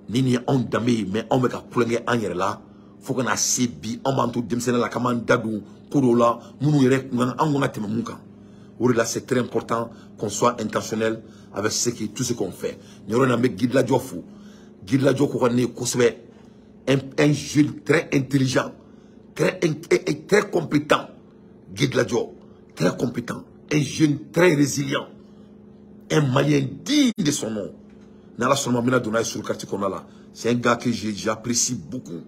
ni nin ye anw danbe ye, mais anw bɛ ka kulonkɛ an yɛrɛ la fo ka na se bi anw b'an to denmisɛnninya la k'an b'an da don ko dɔw la minnu yɛrɛ kun kan an kun ka tɛmɛ mun kan. O de la c'est très important qu'on soit intentionnel avec ce qui tout ce qu'on fait. Nin yɔrɔ in na n bɛ Gidilajɔ fo. Gidilajɔ ko ka di ne ye kosɛbɛ, un jeune très intelligent, très très compétent. Gidilajɔ très compétent, un jeune très résilient, un Malien digne de son nom. N'Ala sɔnna ma n bɛna don n'a ye sur quartier kɔnɔna la. C'est un gars que j'apprécie beaucoup,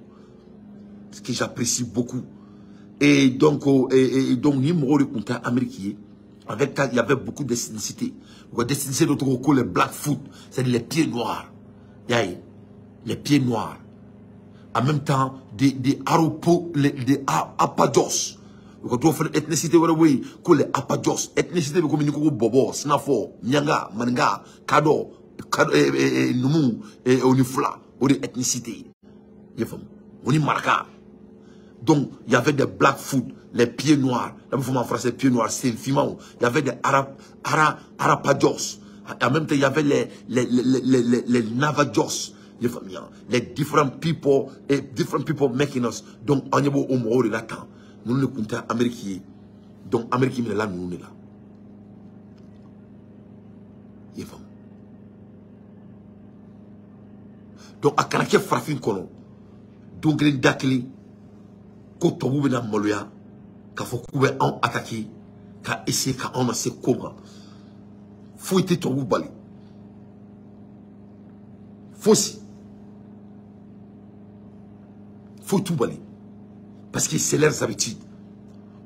que j'apprécie beaucoup. Et donc donc ni mɔgɔw de tun tɛ Amérique ye, avec il y avait beaucoup d'ethnicité. U ka ethnicité dɔ tɔgɔ ko les Blackfoot, c'est-à-dire les pieds noirs. I y'a ye, les pieds noirs. En même temps des Aropo, des Apajos. U ka dɔw fana ethnicité wɛrɛ bɛ yen ko les Apajos. Ethnicité bɛ komi n'i ko ko Bɔbɔ, Sinafɔ, Miɲanka, Maninka, Kadɔ, Numu, o ni Fula, o de ethnicité ye. I y'a faamu, o ni Maraka. Donc il y avait des Blackfoot, les pieds noirs. Là, vous en français, pieds noirs, c'est finman. Il y avait des Arapajos. En même temps, il y avait les Navajos. Les different people, et different people making us. Donc, on y a au mot de la temps. Nous ne comptons Amérique. Donc, Amérique, mais là, nous, on est là. Donc, a kana kɛ farafin kɔnɔ don kelen da kelen ko tubabu bɛna maloya k'a fɔ k'u bɛ anw attaquer ka essayer ka anw lase ko ma. Foyi tɛ tubabu bali, fosi foyi t'u bali, parce que c'est leurs habitudes.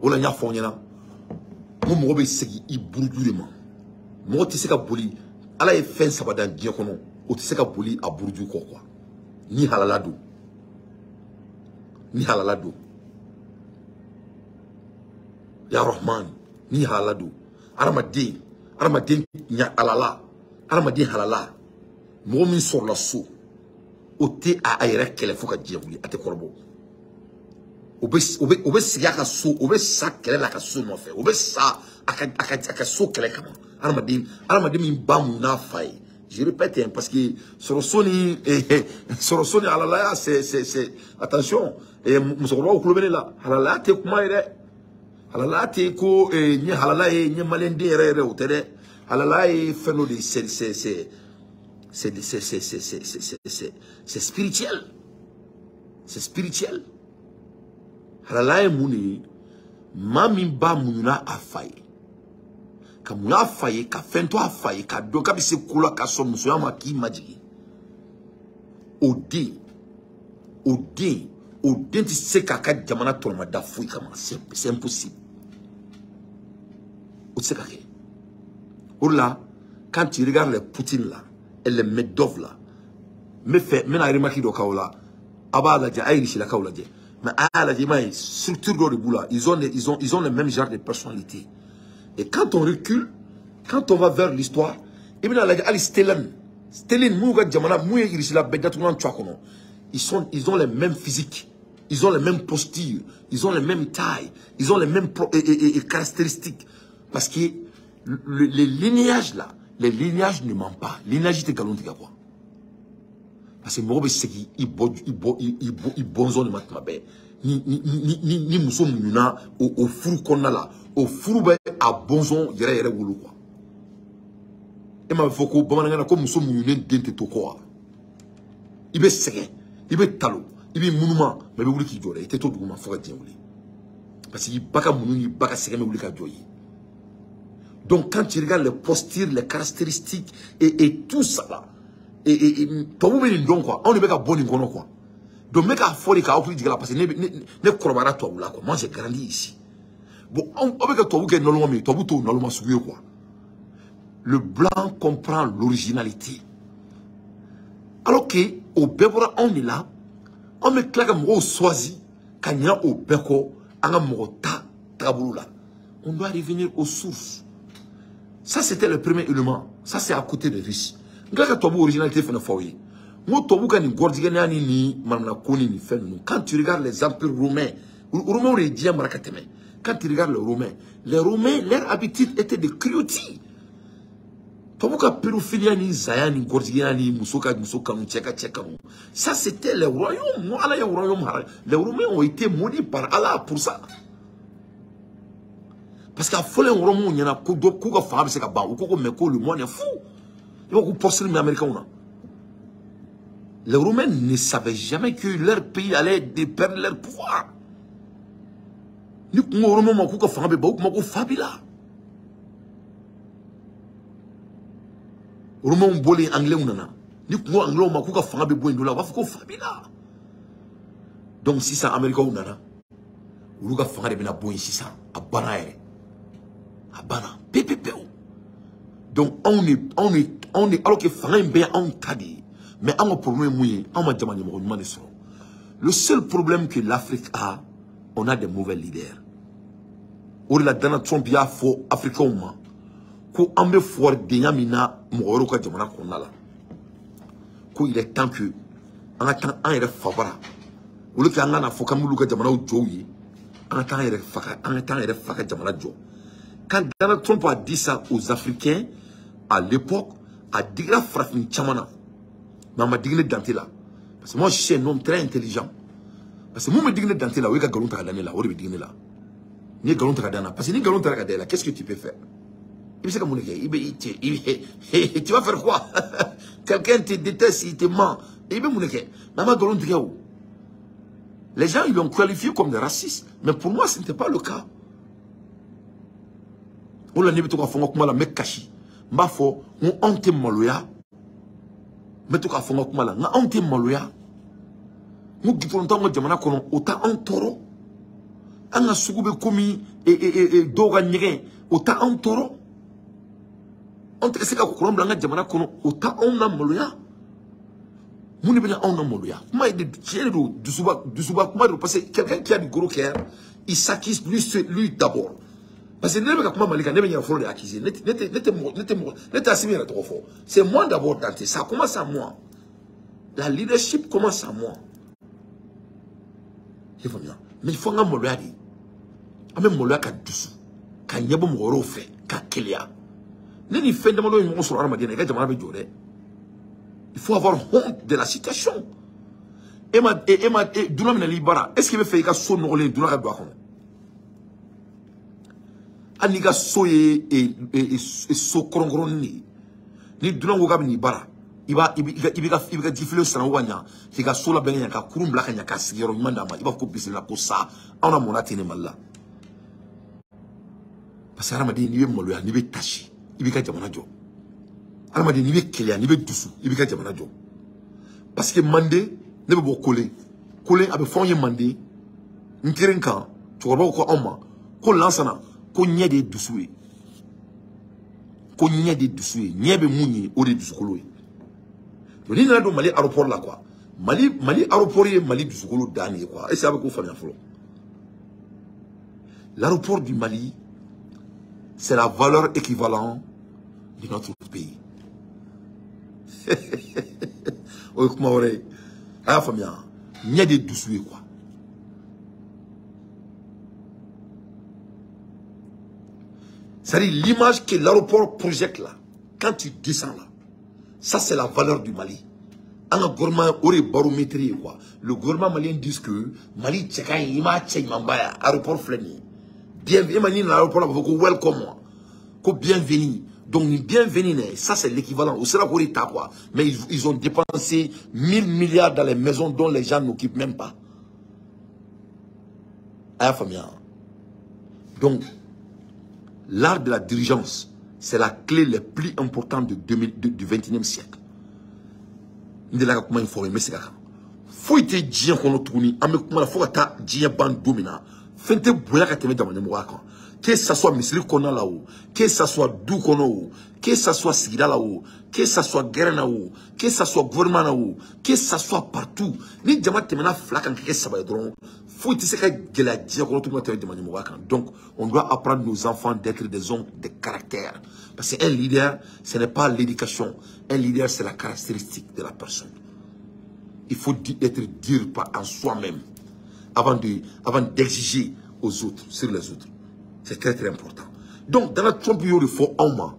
O la n y'a fɔ aw ɲɛna n ko mɔgɔ bɛ segin i buruju de ma. Mɔgɔ tɛ se ka boli, Ala ye fɛn saba dan diɲɛ kɔnɔ, o tɛ se ka boli a buruju kɔ quoi. Ni halala don, ni halala don, ya Rahman, ni halala don, hadamaden, hadamaden ɲa halala, hadamaden halala, mɔgɔ min sɔrɔla so, o tɛ a yɛrɛ kɛlɛ fo ka diɲɛ wuli, a tɛ kɔrɔbɔ. O bɛ sigi a ka so, o bɛ sa kɛlɛ la a ka so nɔfɛ, o bɛ sa a ka so kɛlɛ kama. Hadamaden, hadamaden min ba mun n'a fa ye. Je répète, hein, parce que sɔrɔso ni halalaya, c'est attention, musokɔrɔbaw tulo bɛ ne la, halalaya tɛ kuma ye dɛ. Halalaya tɛ ko n ye halala ye, n ye maliyɛn den yɛrɛ yɛrɛ, o tɛ dɛ. Halala ye fɛn dɔ de ye, c'est spirituel, c'est spirituel. Halala ye mun de ye? Maa min ba muɲuna a fa ye, ka mun y'a fa ye, ka fɛn to a fa ye, ka dɔn k'a bɛ se ko la ka sɔn musoya ma k'i majigin, o den O den tɛ se k'a ka jamana tɔnɔmada foyi kama. C'est impossible. O tɛ se ka kɛ. O de la, quand tu regardes les Poutine là et les Medvedev là, n bɛ fɛ n bɛna remarque dɔ k'aw la. A b'a lajɛ, a ye Rusilakaw lajɛ. Mais a y'a lajɛ, i m'a ye structure dɔ de b'u la. Ils ont le même genre de personnalité. Et quand on recule, quand on va vers l'histoire, i bɛna lajɛ hali Staline. Staline mun ka jamana mun ye Rusila bɛɛ datugulan tu a kɔnɔ. Ils ont les mêmes physiques, ils ont les mêmes postures, ils ont les mêmes tailles, ils ont les mêmes caractéristiques. Parce que les lignages là, les lignages ne mentent pas. Lignage tɛ nkalon tigɛ quoi. Parce que mɔgɔ bɛ segin i bɔ i bɔ i bɔ i bɔnsɔn de ma tuma bɛɛ. Ni muso muɲuna o furu kɔnɔna la, o furu bɛ a bɔnsɔn yɛrɛ yɛrɛ wolo quoi. E m'a fɔ ko bamanankan na ko muso muɲunen den tɛ to kɔ wa? I bɛ sɛgɛn, i bɛ talo, i bɛ munuma, mais i bɛ wuli k'i jɔ dɛ, i tɛ to duguma fo ka diɲɛ wuli. Parce que i ba ka muɲu n'i ba ka sɛgɛn bɛ wuli ka jɔ i ye. Donc quand tu regardes les postures, les caractéristiques et tout ça là, et tubabu bɛ nin dɔn quoi, anw de bɛ ka bɔ nin kɔnɔ quoi. Donc n bɛ k'a fɔ de k'aw hakili jigin a la parce que ne kɔrɔbayara tubabu la quoi. Moi j'ai grandi ici. Bon, aw bɛ ka tubabu kɛ naloma min ye, tubabu t'o naloma sugu ye quoi. Le blanc comprend l'originalité. Alors que au bɛɛ bɔra anw de la, anw bɛ tila ka mɔgɔw choisi ka ɲinɛ o bɛɛ kɔ an ka mɔgɔ ta tagabolo la. On doit revenir aux sources. Ça, c'était le premier élément. Ça, c'est à côté des Russes. N tila ka tubabu originalité fana fɔ aw ye. N ko tubabu ka nin gɔrɔjigɛnenya ni nin manamana ko ni nin fɛn ninnu. Quand tu regardes les empires romains, romains de ye diɲɛ mara ka tɛmɛ. Quand tu regardes les Romains, leur habitude était de cruauté. Tubabu ka pédophilie ni zaya ni gɔrɔjigɛnya ni muso ka muso kanu, cɛ ka cɛ kanu. Ça, c'était les royaumes. Moi, Ala ye royaume hara. Les Romains ont été maudits par Allah pour ça. Parce qu'à fɔlen Romains ɲɛna ko dɔ k'u ka fanga bɛ se ka ban, u ko ko mais ko le monde est fou. I b'a fɔ ko posture min américains na. Les Romains ne savaient jamais que leur pays allait perdre leur pouvoir. Ni kun ko Romains ma k'u ka fanga bɛ ban, u kun ma ko fa b'i la. Romains bɔlen anglais nana. Ni kun ko anglais ma k'u ka fanga bɛ bɔ yen dɔ la, u b'a fɔ ko fa b'i la. Donc sisan américains nana, olu ka fanga de bɛna bɔ yen sisan, a banna yɛrɛ. A banna pewu pewu. Donc anw de alors que fanga in bɛɛ ye anw ta de ye. Mais anw ka problème ye mun ye? Anw ma jama ɲɛmɔgɔ ɲuman de sɔrɔ. Le seul problème que l'Afrique a, on a des mauvais leaders. O de la Donald Trump y'a fɔ Africains ma ko an bɛ fɔridenya min na mɔgɔ wɛrɛw ka jamana kɔnɔna la, ko il est temps que an ka taa an yɛrɛ fabara. Au lieu que an ka na fɔ k'an b'olu ka jamanaw jɔ u ye, an ka taa an yɛrɛ fa ka, an ka taa an yɛrɛ fa ka jamana jɔ. Quand Donald Trump a dit ça aux Africains à l'époque, a digira farafin caman na. Mais a ma digi ne Dante la. Parce que moi, je suis un homme très intelligent. Parce que mun bɛ digi ne Dante la, o ye ka nkalon ta ka da ne la, o de bɛ digi ne la. N'i ye nkalon ta ka da n na, parce que ni nkalon taara ka da i la, qu'est-ce que tu peux faire? I bɛ se ka mun de kɛ? I bɛ i cɛ, i bɛ, tu vas faire quoi? Quelqu'un te déteste, il te ment. I bɛ mun de kɛ? Mais a ma nkalon tigɛ o. Les gens, ils l'ont qualifié comme des racistes. Mais pour moi, ce n'était pas le cas. O la ne bɛ to k'a fɔ n ka kuma la, n bɛ kasi. N b'a fɔ n ko anw tɛ maloya. N bɛ to k'a fɔ n ka kuma la, n ko anw tɛ maloya. N ko goudron t'anw ka jamana kɔnɔ, o t'anw tɔɔrɔ. An ka sugu bɛ komi dɔw ka ɲɛgɛn, o t'anw tɔɔrɔ. Anw tɛ se ka courant bila an ka jamana kɔnɔ, o t'anw na maloya. Mun de bɛna anw na maloya? Kuma ye de tiɲɛ de don, dusuba kuma de don, parce que quelqu'un qui a du gros cœur, il s'accuse lui d'abord. Parce que ne bɛ ka kuma Mali kan, ne bɛ n yɛrɛ fɔlɔ de accuser. Ne tɛ mɔgɔ, ne tɛ Assimi yɛrɛ tɔgɔ fɔ. C'est moi d'abord Dante, ça commence à moi. La leadership commence à moi. I y'a faamuya? Mais il faut an ka maloya de. An bɛ maloya ka dusu, ka ɲɛbɔ mɔgɔ wɛrɛw fɛ, ka keleya. Ne ni fɛn damadɔ ye ɲɔgɔn sɔrɔ hadamaden na, i ka jamana bɛ jɔ dɛ. Il faut avoir honte de la situation. E ma dunan minɛli bara, est-ce que i bɛ fɛ i ka so nɔgɔlen dunan ka don a kɔnɔ? Hali n'i ka so ye so kɔrɔnkɔrɔnin de ye, ni dunan ko k'a bɛ n'i bara, i b'i ka jifile sanango ka ɲa, k'i ka so labɛn ka ɲa, ka kurun bila ka ɲa, ka sigiyɔrɔ ɲuman d'a ma, i b'a fɔ ko bisimila ko sa, anw na mɔnna ten de Mali la. Parce que hadamaden n'i bɛ maloya, n'i bɛ tasi, i b'i ka jamana jɔ. Hadamaden n'i bɛ keleya, n'i bɛ dusu, i b'i ka jamana jɔ. Parce que Manden, ne bɛ bɔ Kole. Kolen a bɛ fɔ anw ye manden n keren kan cɛkɔrɔbaw ko anw ma ko Lansana ko ɲɛ de ye dusu ye. Ko ɲɛ de dusu ye, ɲɛ bɛ mun ye o de ye dusukolo ye. Donc n'i nana don Mali aéroport la quoi, Mali aéroport ye Mali dusukolo dan de ye quoi. Est-ce que a bɛ k'o faamuya fɔlɔ? L'aéroport du Mali, c'est la valeur équivalente de notre pays. O ye kuma wɛrɛ ye. A y'a faamuya, ɲɛ de dusu ye quoi. C'est-à-dire l'image que l'aéroport projette là, quand tu descends là, ça c'est la valeur du Mali. Un gouvernement aurait baromètre quoi. Le gouvernement malien dit que Mali tcheka ima tcheka aéroport fleni. Bienvenue l'aéroport là, welcome ko bienvenue. Donc bienvenue, ça c'est l'équivalent. Au sera quoi. Mais ils ont dépensé 1000 milliards dans les maisons dont les gens n'occupent même pas. Ah, famille. Donc l'art de la dirigeance, c'est la clé la plus importante du 21e siècle. Comment il faut mais c'est faut être diɲɛ kɔnɔ tuguni an bɛ kuma la fo ka taa diɲɛ ban don min na fɛn tɛ bonya ka tɛmɛ jamana ɲɛmɔgɔya kan. Que ça soit misiri kɔnɔna la o, que ça soit du kɔnɔ o, que ça soit sigida la o, que ça soit gɛrɛn na o, que ça soit gouvernement na o, que ça soit partout. Ni jama tɛmɛna fila kan ka kɛ saba ye dɔrɔn, foyi tɛ se ka gɛlɛya diɲɛ kɔnɔ tuguni ka tɛmɛ jamana ɲɛmɔgɔya kan. Donc on doit apprendre nos enfants d'être des hommes de caractère. Parce qu'un leader, ce n'est pas l'éducation. Un leader, c'est la caractéristique de la personne. Il faut être dur en soi-même avant d'exiger aux autres, sur les autres. C'est très très important. Donc, Donald Trump, il faut en moi.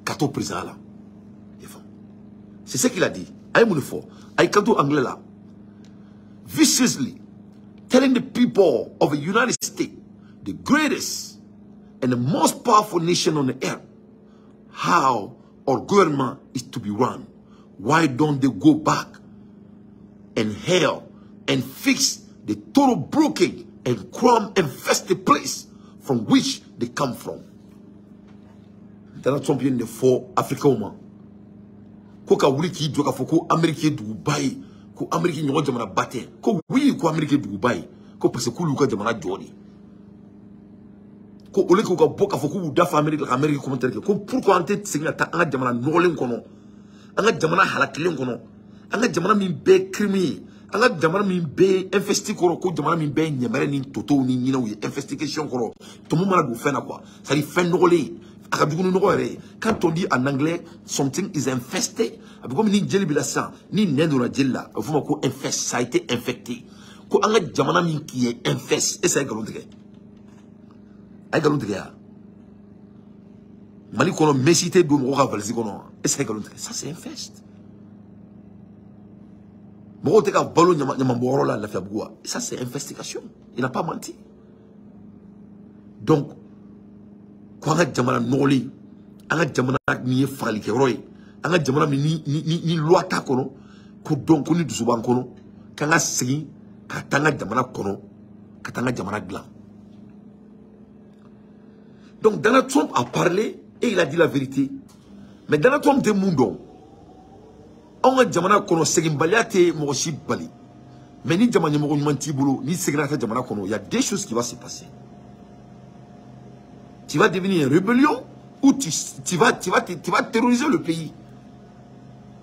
Kato président là. C'est ce qu'il a dit. Aïe, kanto anglais là. Viciously telling the people of the United States, the greatest and the most powerful nation on the earth, how our government is to be run. Why don't they go back and hell and fix the total broken and crime-infested place from which they come from? Donald Trump vient de fɔ Africains ma ko ka wuli k'i jɔ k'a fɔ ko Amérique ye duguba ye, ko Amérique ɲɔgɔn jamana ba tɛ, ko oui ko Amérique ye duguba ye, ko parce que k'olu ka jamana jɔ de, ko au lieu k'u ka bɔ k'a fɔ k'u b'u da fa Amérique la ka Amérique commentaire kɛ, ko pourquoi an tɛ segin ka taa an ka jamana nɔgɔlen kɔnɔ, an ka jamana halakilen kɔnɔ, an ka jamana min bɛɛ ye crime ye, an ka jamana min bɛɛ ye investi kɔrɔ, ko jamana min bɛɛ ye ɲɛmɛrɛ ni totow ni ɲinɛw ye investigation kɔrɔ, tɔmɔ mana don fɛn na quoi, c'est à dire fɛn nɔgɔlen a ka jugu ni nɔgɔ yɛrɛ ye. Quand on dit en anglais something is infested, a bɛ komi ni jeli b'i la sisan, ni nɛn donna jeli la, a bɛ f'o ma ko infest, ça a été infecté. Ko an ka jamana min qui est infest, et ça ye nkalon tigɛ, a ye nkalon tigɛ ya. Mali kɔnɔ Messi tɛ don mɔgɔ ka valise kɔnɔ, et ça ye nkalon tigɛ, ça c'est infest. Mɔgɔw tɛ ka balo ɲamanbɔyɔrɔ la Lafiyabugu wa, ça c'est investigation, il n'a pas menti. Donc ko an ka jamana nɔgɔlen, an ka jamana min ye fagalikɛyɔrɔ ye, an ka jamana min ni loi t'a kɔnɔ, ko donc ko ni dusu b'an kɔnɔ k'an ka segin ka taa an ka jamana kɔnɔ, ka taa an ka jamana dilan. Donc Donald Trump a parlé et il a dit la vérité. Mais Donald Trump tɛ mun dɔn, anw ka jamana kɔnɔ seginbaliya tɛ mɔgɔ si bali. Mais ni jama ɲɛmɔgɔ ɲuman t'i bolo, n'i seginna ka taa jamana kɔnɔ, il y a deux choses qui vont se passer. Tu vas devenir une rébellion ou tu vas terroriser le pays.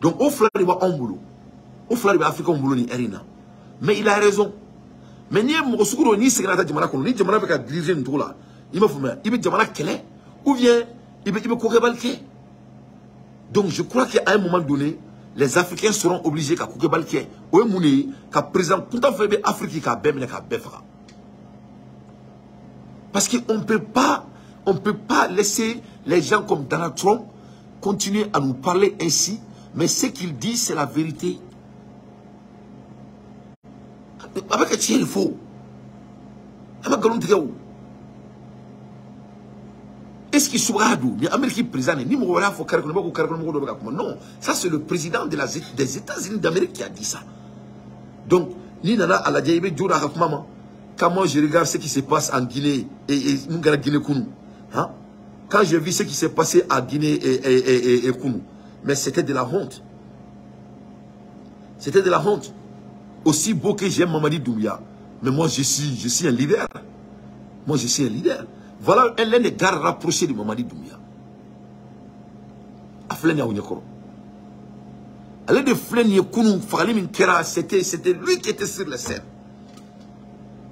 Donc au fila de b'anw bolo, o fila de bɛ Africain bolo ni heure in na. Mais il a raison. Mais n'i ye mɔgɔ sugu dɔ n'i seginna ka taa jamana kɔnɔ, ni jamana bɛ ka diriger nin cogo la, i m'a faamuya, i bɛ jamana kɛlɛ ou bien i bɛ kokɛbali kɛ. Donc je crois qu'à un moment donné, les Africains seront obligés ka kokɛbali kɛ. O ye mun de ye? Ka président kuntan fɛn bɛ Afrique k'a bɛɛ minɛ k'a bɛɛ faga. Parce qu'on ne peut pas, on peut pas laisser les gens comme Donald Trump continuer à nous parler ainsi, mais ce qu'il dit, c'est la vérité. Avec tiɲɛ de fɔ, a ma nkalon tigɛ o. Est-ce qu'il subra d'où? Mais Amérique président, ni mɔgɔ wɛrɛ y'a fɔ carré kɔnɔ, i b'a fɔ ko carré kɔnɔ mɔgɔ dɔ bɛ ka kuma. Non, ça c'est le président de des États-Unis d'Amérique qui a dit ça. Donc, ni nana a lajɛ, i bɛ jo d'a ka kuma ma. Quand moi je regarde ce qui se passe en Guinée et mun kɛra Guinée kunu, hein? Quand j'ai vu ce qui s'est passé à Guinée et Kounou, mais c'était de la honte. C'était de la honte. Aussi beau que j'aime Mamadi Doumbouya, mais moi je suis un leader. Moi je suis un leader. Voilà l'un des gars rapprochés de Mamadi Doumbouya. A filɛ nin ye aw ɲɛkɔrɔ. Ale de filɛ nin ye kunun fagali min kɛra, c'était lui qui était sur la scène.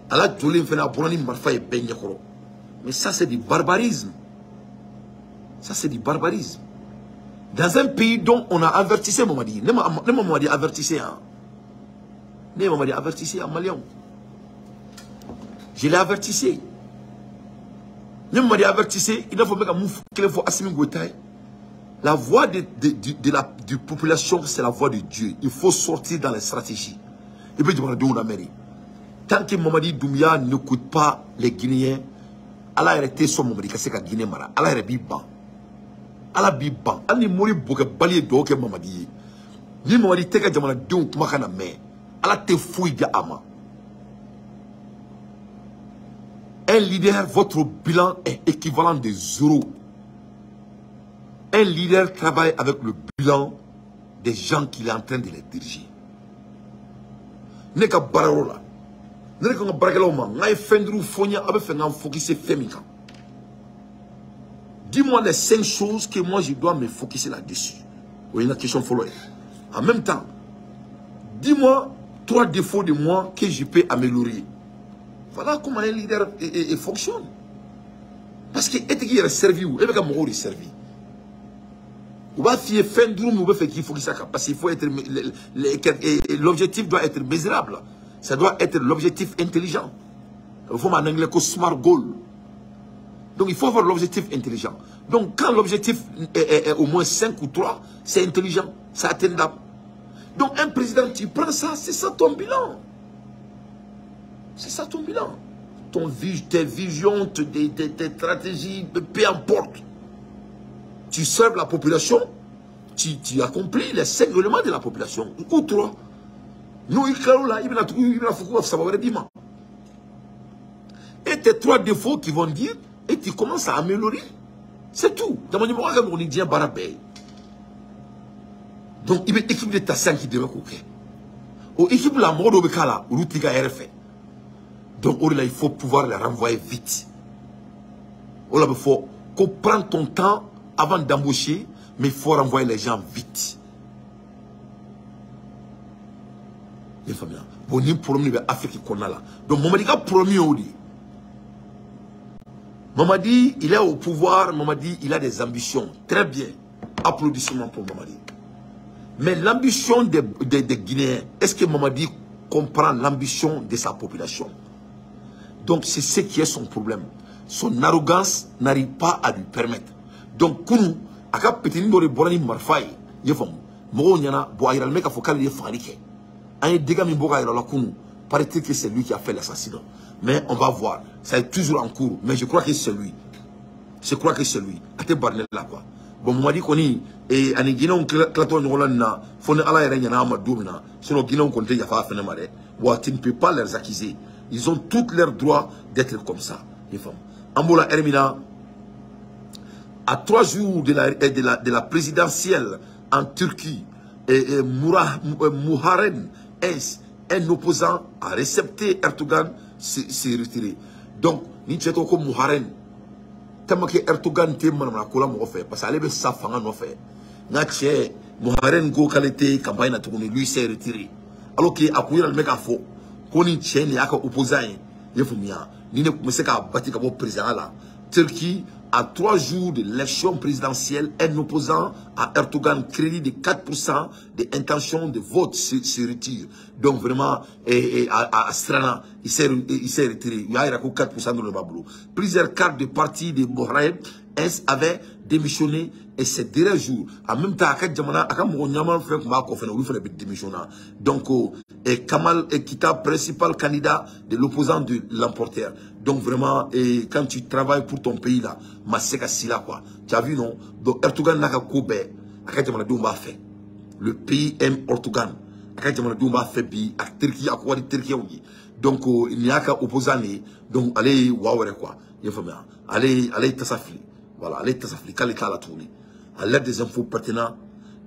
Ala joli fana a bɔra ni marifa ye bɛɛ ɲɛkɔrɔ. Mais ça c'est du barbarisme. Ça c'est du barbarisme. Dans un pays dont on a avertissé Mamadi. Ne ma Mamadi avertissé hein. Ne Mamadi avertissé en malien. Je l'ai avertissé. Ne Mamadi avertissé, il faut mettre un qu'il faut Assimi Goïta. La voix de la population, c'est la voix de Dieu. Il faut sortir dans les stratégies. Et puis, tant que Mamadi Doumbouya n'écoute pas les Guinéens, Allah arrêté son Mamadi Kasseka Guinée Mara. Allah est ban. Allah bi ban. Allah mori boke balier doke Mamadi. Ni Mamadi teka jamana denw kuma kana mɛn. Allah te foyi di a ma. Un leader, votre bilan est équivalent de zéro. Un leader travaille avec le bilan des gens qu'il est en train de les diriger. Ne ka baara yɔrɔ la, ne ka baarakɛlaw ma, n ka ye fɛn duuru fɔ n ye, a bɛ fɛ n ka focuser fɛn min kan. Dis-moi les 5 choses que moi je dois me focuser là-dessus. O ye n ka question fɔlɔ ye. En même temps, dis-moi 3 défauts de moi que je peux améliorer. Voilà comment un leader fonctionne. Parce que e tɛ k'i yɛrɛ servi o, e bɛ ka mɔgɔw de servi. On va faire fin de roue, il faut que ça, parce qu'il faut être, l'objectif doit être mesurable. Ça doit être l'objectif intelligent. Il faut en anglais que smart goal. Donc il faut avoir l'objectif intelligent. Donc quand l'objectif est au moins 5 ou 3, c'est intelligent, c'est atteignable. Donc un président, tu prends ça, c'est ça ton bilan. C'est ça ton bilan. Tes visions, tes stratégies, peu importe. Tu serves la population, tu accomplis les 5 éléments de la population. Ou 3. Nous, il et tes 3 défauts qui vont dire, et tu commences à améliorer. C'est tout. Donc, il y a une équipe de Tassian qui devait couper. Équipe la mort de donc, il faut pouvoir les renvoyer vite. Il faut prendre ton temps avant d'embaucher, mais il faut renvoyer les gens vite. Bon, il y a un problème en Afrique qu'on a là. Donc, Mamadi a promis au dit. Mamadi, il est au pouvoir. Mamadi, il a des ambitions. Très bien. Applaudissements pour Mamadi. Mais l'ambition des Guinéens, est-ce que Mamadi comprend l'ambition de sa population? Donc, c'est ce qui est son problème. Son arrogance n'arrive pas à lui permettre. Donc, kunu, aka petini dore borani marfai, yefam, moro nyana, bo ayral meka fokal ye farike. An dégâts mi boka ayral kunu, paraît-il que c'est lui qui a fait l'assassinat. Mais on va voir, ça est toujours en cours, mais je crois que c'est lui. Je crois que c'est lui. Ate barne là quoi. Bon, Mamadi koni et ani Guinéen klato nyola na, fone ala yere nyana amadou na, sinon Guinéen konte yafa fene mare. Wa tu ne peux pas les accuser. Ils ont tout leur droit d'être comme ça. Yefam. Ambola Hermina, à 3 jours de la présidentielle en Turquie, et Muharrem Ince, un opposant a récepté Erdogan, s'est retiré. Donc, ni tchétoko Muharrem, tellement que Erdogan te manamana kola mɔgɔ fɛ, parce que ale bɛ sa fanga nɔfɛ. N'a cɛ Muharrem ko k'ale tɛ campagne na tuguni, lui s'est retiré. Alors que a kun yɛrɛ bɛ k'a fɔ ko ni cɛ nin y'a ka opposant ye, i ye faamuya, ni ne kun bɛ se k'a bati ka bɔ président la. Turquie, à 3 jours de l'élection présidentielle, un opposant à Erdogan, crédit de 4% des intentions de vote se retire. Donc vraiment, à Strana, il s'est retiré. Il y a 4% dans le Bablou. Plusieurs cartes de parti de Muharrem Ince avaient démissionné et ces derniers jours, en même temps, à Jamana, à démissionner. Donc, et Kamal Kita, principal candidat de l'opposant de l'emporter. Donc vraiment, et quand tu travailles pour ton pays là, Maseka Sila quoi. Tu as vu non? Donc Erdogan n'a qu'à kobe, fait. Le pays aime Erdogan. Fait bi, à Turquie, à quoi Turquie. Donc il n'y a qu'à opposant. Donc allez, waouh quoi. Allez, allez tassafli. Voilà, allez tassafli, kalika la tournée. À l'aide des infos pertinentes,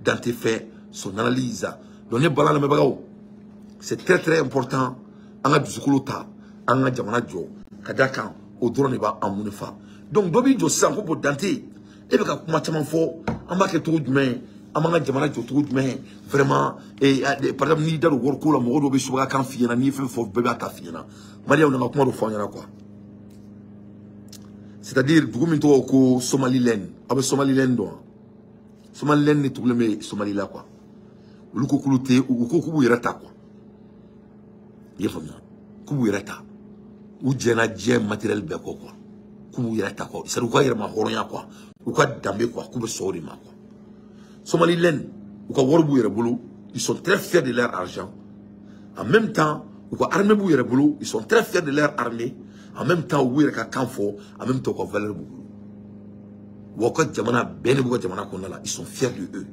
Dante fait son analyse. Donc, ne balance le bagao. C'est très très important. An ka dusukolo ta, an ka jamana jɔ ka da kan o dɔrɔn de b'an mun fa. Donc dɔ b'i jɔ sisan ko bon Dante e bɛ ka kuma caman fɔ, an b'a kɛ cogo jumɛn, an b'an ka jamana jɔ cogo jumɛn vraiment. Et par exemple n'i da don wariko la, mɔgɔ dɔw bɛ subaga kan f'i ɲɛna, n'i ye fɛn fɔ bɛɛ b'a ta f'i ɲɛna. Maliyɛnw nana kuma dɔ fɔ an ɲɛna quoi. C'est-à-dire dugu min tɔgɔ ko Somaliland, aw bɛ Somaliland dɔn wa? Somaliland de tugulen bɛ Somali la quoi. Olu ko k'olu tɛ, u ko k'u b'u yɛrɛ ta quoi. I y'a faamuya, k'u b'u yɛrɛ ta, u jɛnna diɲɛ matériel bɛɛ kɔ quoi, k'u b'u yɛrɛ ta quoi, c'est-à-dire u ka yɛrɛma hɔrɔnya quoi, u ka danbe quoi, k'u bɛ sɔn o de ma quoi. Somaliland, u ka wari b'u yɛrɛ bolo, ils sont très fiers de leur argent. En même temps, u ka armée b'u yɛrɛ bolo, ils sont très fiers de leur armée. En même temps, u b'u yɛrɛ ka kan fɔ, en même temps u ka valeur b'u bolo. Wa u ka jamana bɛɛ de b'u ka jamana kɔnɔna la, ils sont fiers de eux.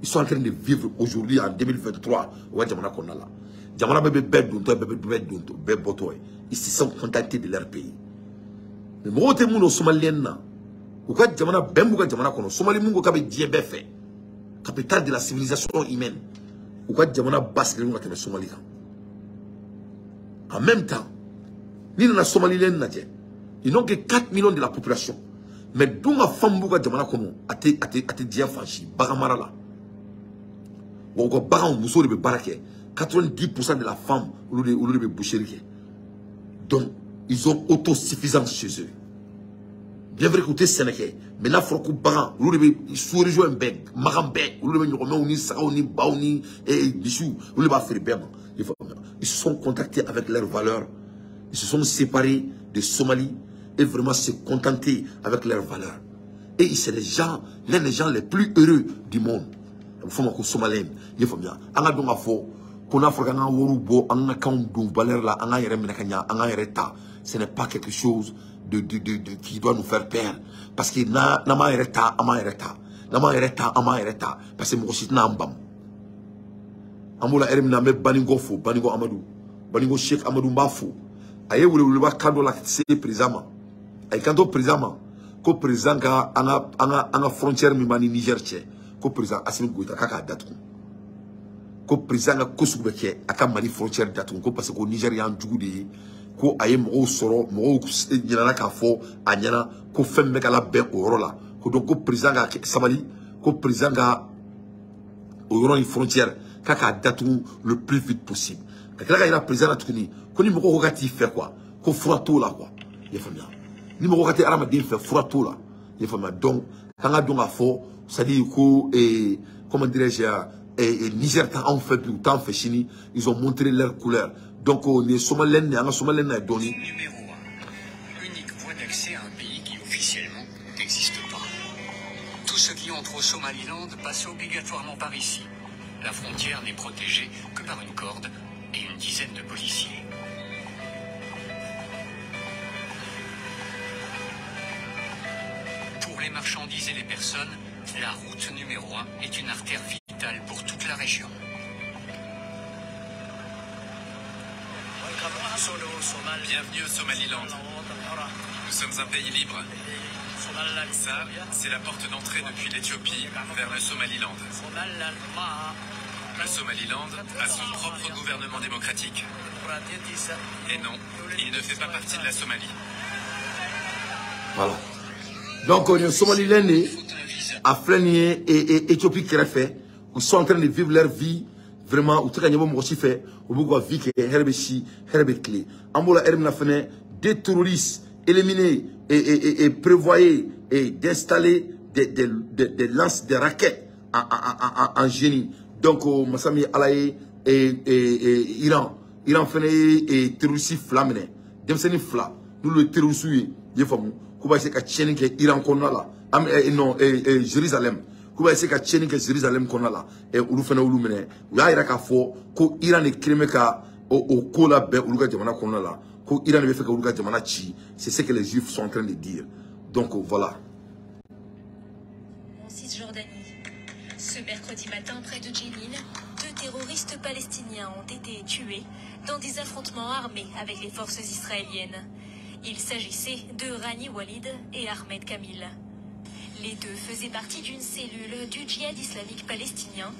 Ils sont en train de vivre aujourd'hui en 2023 u ka jamana kɔnɔna la. Jamana bɛɛ bɛ bɛɛ dontɔ, bɛɛ bɛ bɛɛ dontɔ, bɛɛ bɔtɔ ye. Ils se sont contentés de leur pays. Mais mɔgɔw tɛ mun dɔn Somalien na, u ka jamana bɛn b'u ka jamana kɔnɔ. Somali mun ko k'a bɛ diɲɛ bɛɛ fɛ, capitale de la civilisation humaine, u ka jamana basigilen don ka tɛmɛ Somali kan. En même temps, n'i nana Somaliland lajɛ, ils n'ont que 4 millions de la population. Mais dun ka fan b'u ka jamana kɔnɔ, a tɛ diɲɛ fan si bagan mara la. Wa u ka baganw musow de bɛ baara kɛ. 90% de la femme, olu de bɛ boucherie kɛ. Donc, ils ont autosuffisance chez eux. Bien vrai k'u tɛ sɛnɛ kɛ, mais n'a fɔra ko bagan, olu de bɛ sous-région in bɛɛ, magan bɛɛ, olu de bɛ ɲɔgɔmɛw ni sagaw ni baw ni misiw, olu de b'a feere bɛɛ ma. Ils se sont contactés avec leurs valeurs, ils se sont séparés de Somalie et vraiment se contenter avec leurs valeurs. Et c'est les gens, l'un des gens les plus heureux du monde. A bɛ fɔ o ma ko Somalien. I y'a faamuya? An ka dɔn k'a fɔ ko n'a fɔra k'an ka wariw bɔ, an ka kanw don valeur la, an k'an yɛrɛ minɛ ka ɲa, an k'an yɛrɛ ta, ce n'est pas quelque chose de qui doit nous faire peur. Parce que n'an m'an yɛrɛ ta, an m'an yɛrɛ ta. N'an m'an yɛrɛ ta, an m'an yɛrɛ ta. Parce que mɔgɔ si tɛna an bamu. An b'o la ɛri min na, an bɛ Baninko fo, Baninko Amadu, Baninko Sheikh Amadu, n b'a fo. A ye weleweleba kan dɔ la se président ma. A y'i kanto président ma ko président ka an ka frontière min b'an ni Niger cɛ, ko président Assimi Goïta k'a k'a datugu. Ko président ka ko sugu bɛ kɛ a ka Mali frontière datugu, ko parce que ko Niger y'an jugu de ye, ko a ye mɔgɔw sɔrɔ, mɔgɔw ɲinana k'a fɔ a ɲɛna ko fɛn min bɛ ka labɛn o yɔrɔ la, ko donc ko président ka sabali, ko président ka o yɔrɔ ni frontière k'a k'a datugu le plus vite possible. Ka tila ka yira président la tuguni ko ni mɔgɔw ko k'a t'i fɛ quoi, ko fura t'o la quoi. I y'a faamuya? Ni mɔgɔ ka tɛ hadamaden fɛ, fura t'o la. I y'a faamuya? Donc k'an ka dɔn k'a fɔ, c'est-à-dire ko comment dirais-je, Niger t'an anw fɛ bi, u t'an fɛ sini, ils ont montré leur couleur. Donc nin ye Somaliland ye, an ka Somaliland na ye dɔɔni. Numéro 1. Unique voie d'accès à un pays qui officiellement n'existe pas. Tous ceux qui entrent au Somaliland passent obligatoirement par ici. La frontière n'est protégée que par une corde et une dizaine de policiers. Pour les marchandises et les personnes, la route numéro 1 est une artère vitale pour toute la région. Bienvenue au Somaliland. Nous sommes un pays libre. Ça, c'est la porte d'entrée depuis l'Éthiopie vers le Somaliland. Le Somaliland a son propre gouvernement démocratique. Et non, il ne fait pas partie de la Somalie. Voilà. Donc, le Somaliland a filɛ nin ye Éthiopie kɛrɛfɛ, ils sont en train de vivre leur vie vraiment, u tɛ ka ɲɛbɔ mɔgɔ si fɛ, u b'u ka vie kɛ, hɛrɛ bɛ si, hɛrɛ bɛ tile. An b'o la ɛri min na fɛnɛ, des terroristes éliminés et prévoyaient et d'installer des lances, des raquettes en génie. Donc masa min ye Ala ye, Iran fɛnɛ ye terroriste fila minɛ, denmisɛnnin fila n'olu ye terroriste ye, i ye faamu, k'u b'a essayer ka tiɲɛni kɛ Iran kɔnɔna la, non, Jérusalem, k'u b'a essayer ka tiɲɛni kɛ Jérusalem kɔnɔna la, olu fɛnɛ olu minɛ. U y'a yira k'a fɔ ko Iran de kelen bɛ ka o ko labɛn olu ka jamana kɔnɔna la, ko Iran de bɛ fɛ ka olu ka jamana ci. C'est ce que les Juifs sont en train de dire. Donc voilà. En Cisjordanie, ce mercredi matin, près de Jenin, 2 terroristes palestiniens ont été tués dans des affrontements armés avec les forces israéliennes. Il s'agissait de Rani Walid et Ahmed Kamil. Les deux faisaient partie d'une cellule du djihad islamique palestinien.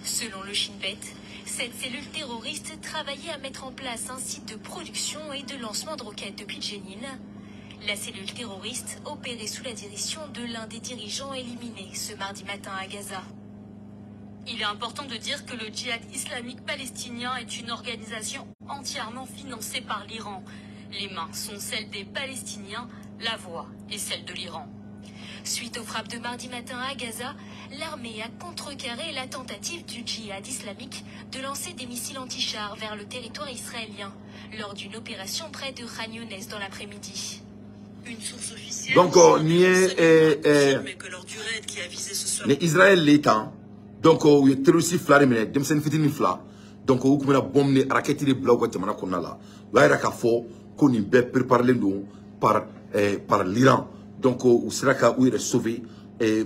Selon le Shin Bet, cette cellule terroriste travaillait à mettre en place un site de production et de lancement de roquettes depuis Djénine. La cellule terroriste opérait sous la direction de l'un des dirigeants éliminés ce mardi matin à Gaza. Il est important de dire que le djihad islamique palestinien est une organisation entièrement financée par l'Iran. Les mains sont celles des Palestiniens, la voix est celle de l'Iran. Suite aux frappes de mardi matin à Gaza, l'armée a contrecarré la tentative du djihad islamique de lancer des missiles anti-chars vers le territoire israélien lors d'une opération près de Khan Younes dans l'après-midi. Une source officielle donc confirme que lors du raid qui a visé ce soir ni Israël l'état donc u ye terroriste fila de minɛ, denmisɛnnin fitinin fila. Donc u tun bɛna bombe ni raquette de bila u ka jamana kɔnɔna la. U y'a yira k'a fɔ ko nin bɛɛ préparelen don par l'Iran. Donc u sera ka u yɛrɛ sauver,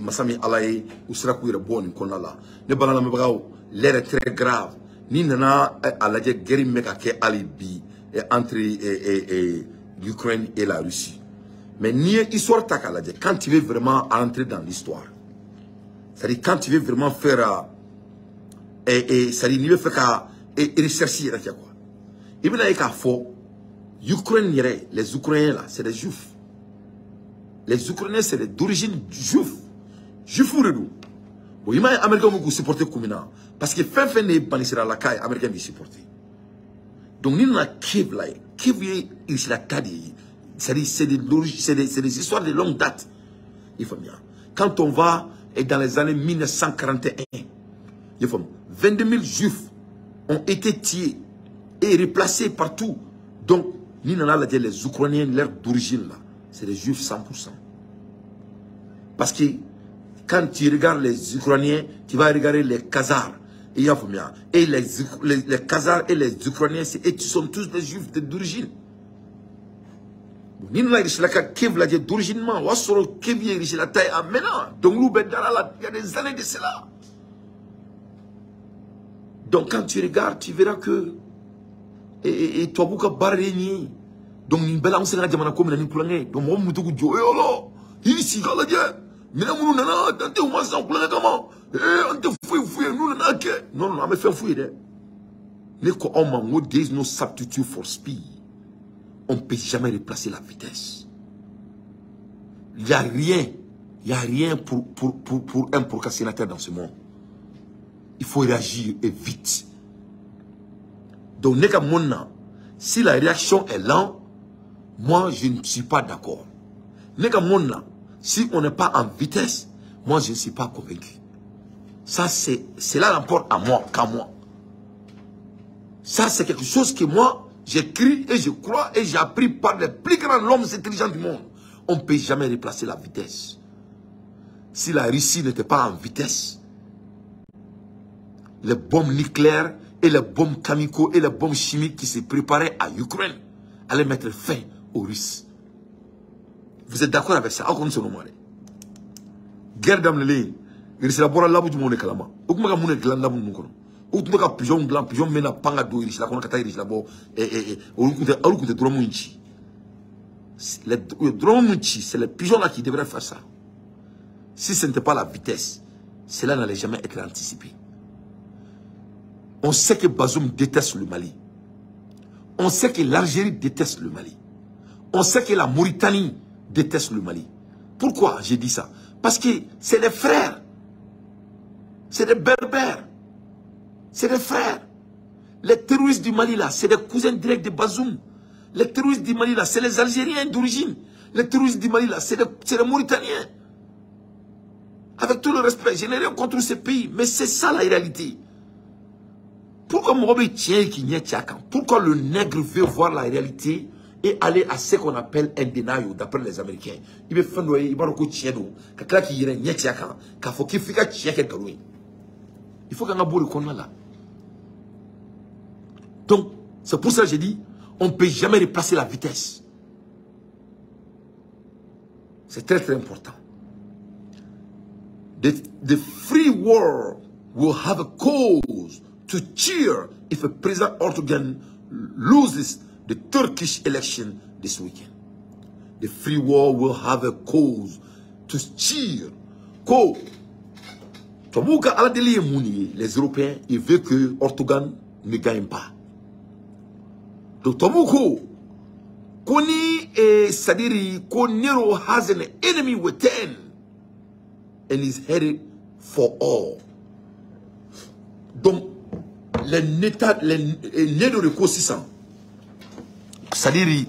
masa min Ala ye, u sera k'u yɛrɛ bɔ nin kɔnɔna la. Ne bana lamɛnbagaw, l'heure est très grave. Ni nana a lajɛ guerre min bɛ ka kɛ hali bi entre l'Ukraine et la Russie. Mais n'i ye histoire ta k'a lajɛ, quand tu veux vraiment entrer dans l'histoire, c'est-à-dire quand tu veux vraiment faire, c'est-à-dire n'i bɛ fɛ ka recherche yɛrɛ kɛ quoi, i bɛna ye k'a fɔ Ukraine yɛrɛ, les Ukrainiens là, c'est des juifs. Les Ukrainiens, c'est des d'origine juif. Juifs de don. Bon, i m'a ye Américains bɛ k'u supporter kun min na, parce que fɛn fɛn de ye banisiralaka ye, Américain b'i supporter. Donc n'i nana Kiev la ye, Kiev ye Rusilaka de ye. C'est-à-dire c'est des histoires de longue date. Il faut bien. Quand on va et dans les années 1941, il faut 22 000 juifs ont été tués et replacés partout. Donc, n'i nana lajɛ les Ukrainiens, leur d'origine là, c'est des juifs 100%. Parce que quand tu regardes les Ukrainiens, tu vas regarder les Khazars. Et, et les Khazars et les Ukrainiens, et ils sont tous des juifs d'origine. Ni nana Rusilaka Kiev lajɛ d'origine ma, o y'a sɔrɔ Kiev ye Rusila ta ye a mɛnna, dɔnkiliw bɛ dara la, il y a des années de cela. Donc quand tu regardes, tu verras que et tubabu ka baara de ye nin ye. Donc nin bɛɛ la, an bɛ se ka jamana ko minɛ ni kulonkɛ ye. Donc mɔgɔ min bɛ to k'u jɔ, e Ala, i sigi k'a lajɛ, minɛn minnu nana, dan tɛ u ma san kulonkɛ kama, ee an tɛ foyi f'u ye, n'u nana kɛ. Non non, an bɛ fɛn f'u ye dɛ. Ne ko aw ma n ko there is no substitute for speed. On ne peut jamais replacer la vitesse. Il n'y a rien, il n'y a rien pour un procrastinateur dans ce monde. Il faut réagir et vite. Donc, si la réaction est lente, moi, je ne suis pas d'accord. Si on n'est pas en vitesse, moi, je ne suis pas convaincu. Ça, c'est là encore à moi, qu'à moi. Ça, c'est quelque chose que moi, j'écris et je crois et j'ai appris par les plus grands hommes intelligents du monde. On ne peut jamais replacer la vitesse. Si la Russie n'était pas en vitesse, les bombes nucléaires et les bombes kamikazes et les bombes chimiques qui se préparaient à Ukraine allaient mettre fin aux Russes. Vous êtes d'accord avec ça? Guerre daminɛlen, Russie bɔra labu jumɛnw de kalama? O tun bɛ ka mun de dilan labu ninnu kɔnɔ? U tun bɛ ka pigeon dilan, pigeon bɛna pan ka don Russie la kɔnɔ ka taa Russie la bɔ. Olu tun tɛ drone min ci. Les drones min ci, c'est les pigeons là qui devraient faire ça. Si ce n'était pas la vitesse, cela n'allait jamais être anticipé. On sait que Bazoum déteste le Mali. On sait que l'Algérie déteste le Mali. On sait que la Mauritanie déteste le Mali. Pourquoi j'ai dit ça? Parce que c'est des frères. C'est des berbères. C'est des frères. Les terroristes du Mali, là, c'est des cousins directs de Bazoum. Les terroristes du Mali, là, c'est les Algériens d'origine. Les terroristes du Mali, là, c'est les Mauritaniens. Avec tout le respect, je n'ai rien contre ces pays, mais c'est ça la réalité. Pourquoi mɔgɔ tient qui n'y Pourquoi le nègre veut voir la réalité et aller à ce qu'on appelle un denial d'après les Américains? Il veut faire il va tiɲɛ don ka tila k'i yɛrɛ ɲɛ cɛ kan k'a fɔ k'i f'i ka tiɲɛ kɛ nkalon ye. Il faut qu'an ka bɔ o de kɔnɔna la. Donc c'est pour ça que j'ai dit, on ne peut jamais replacer la vitesse. C'est très très important. The free world will have a cause to cheer if a President Erdogan loses the Turkish election this weekend. The free world will have a cause to cheer. Ko Tubabuw ka ala deli ye mun de ye? Les Européens, ils veulent que Erdogan ne gagne pas. Donc tubabuw ko ko ni c'est-à-dire ko NATO has an enemy within and is headed for all. Donc les États, les NATO de ko sisan, c'est-à-dire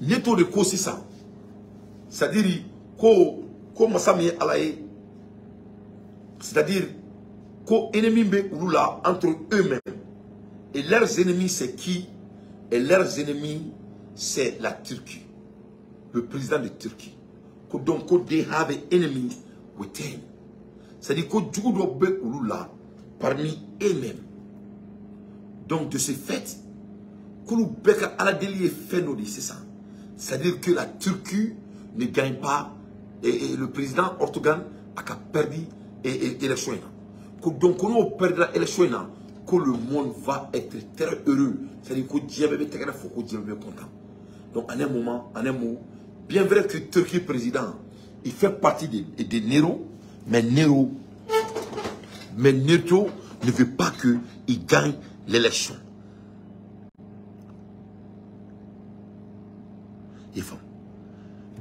NATO de ko sisan, c'est-à-dire ko ko masa min ye ala ye, c'est-à-dire ko ennemi bɛ olu la entre eux-mêmes, et leurs ennemis c'est qui? Et leurs ennemis c'est la Turquie, le président de Turquie. Ko donc ko they have an enemy within, c'est-à-dire ko jugu dɔ bɛ olu la parmi eux-mêmes. Donc de ce fait, k'olu bɛɛ ka ala deli ye fɛn dɔ de ye sisan, c'est-à-dire que la Turquie ne gagne pas et le président Erdogan a ka perdu et élection in na. Ko donc ko n'o perdra élection in na, que le monde va être très heureux, c'est-à-dire ko diɲɛ bɛɛ bɛ tɛgɛrɛ fɔ, ko diɲɛ bɛɛ bɛ content. Donc en un moment, en un mot, bien vrai que Turquie président, il fait partie de Nero, mais Nero, mais NATO ne veut pas qu'il gagne l'élection.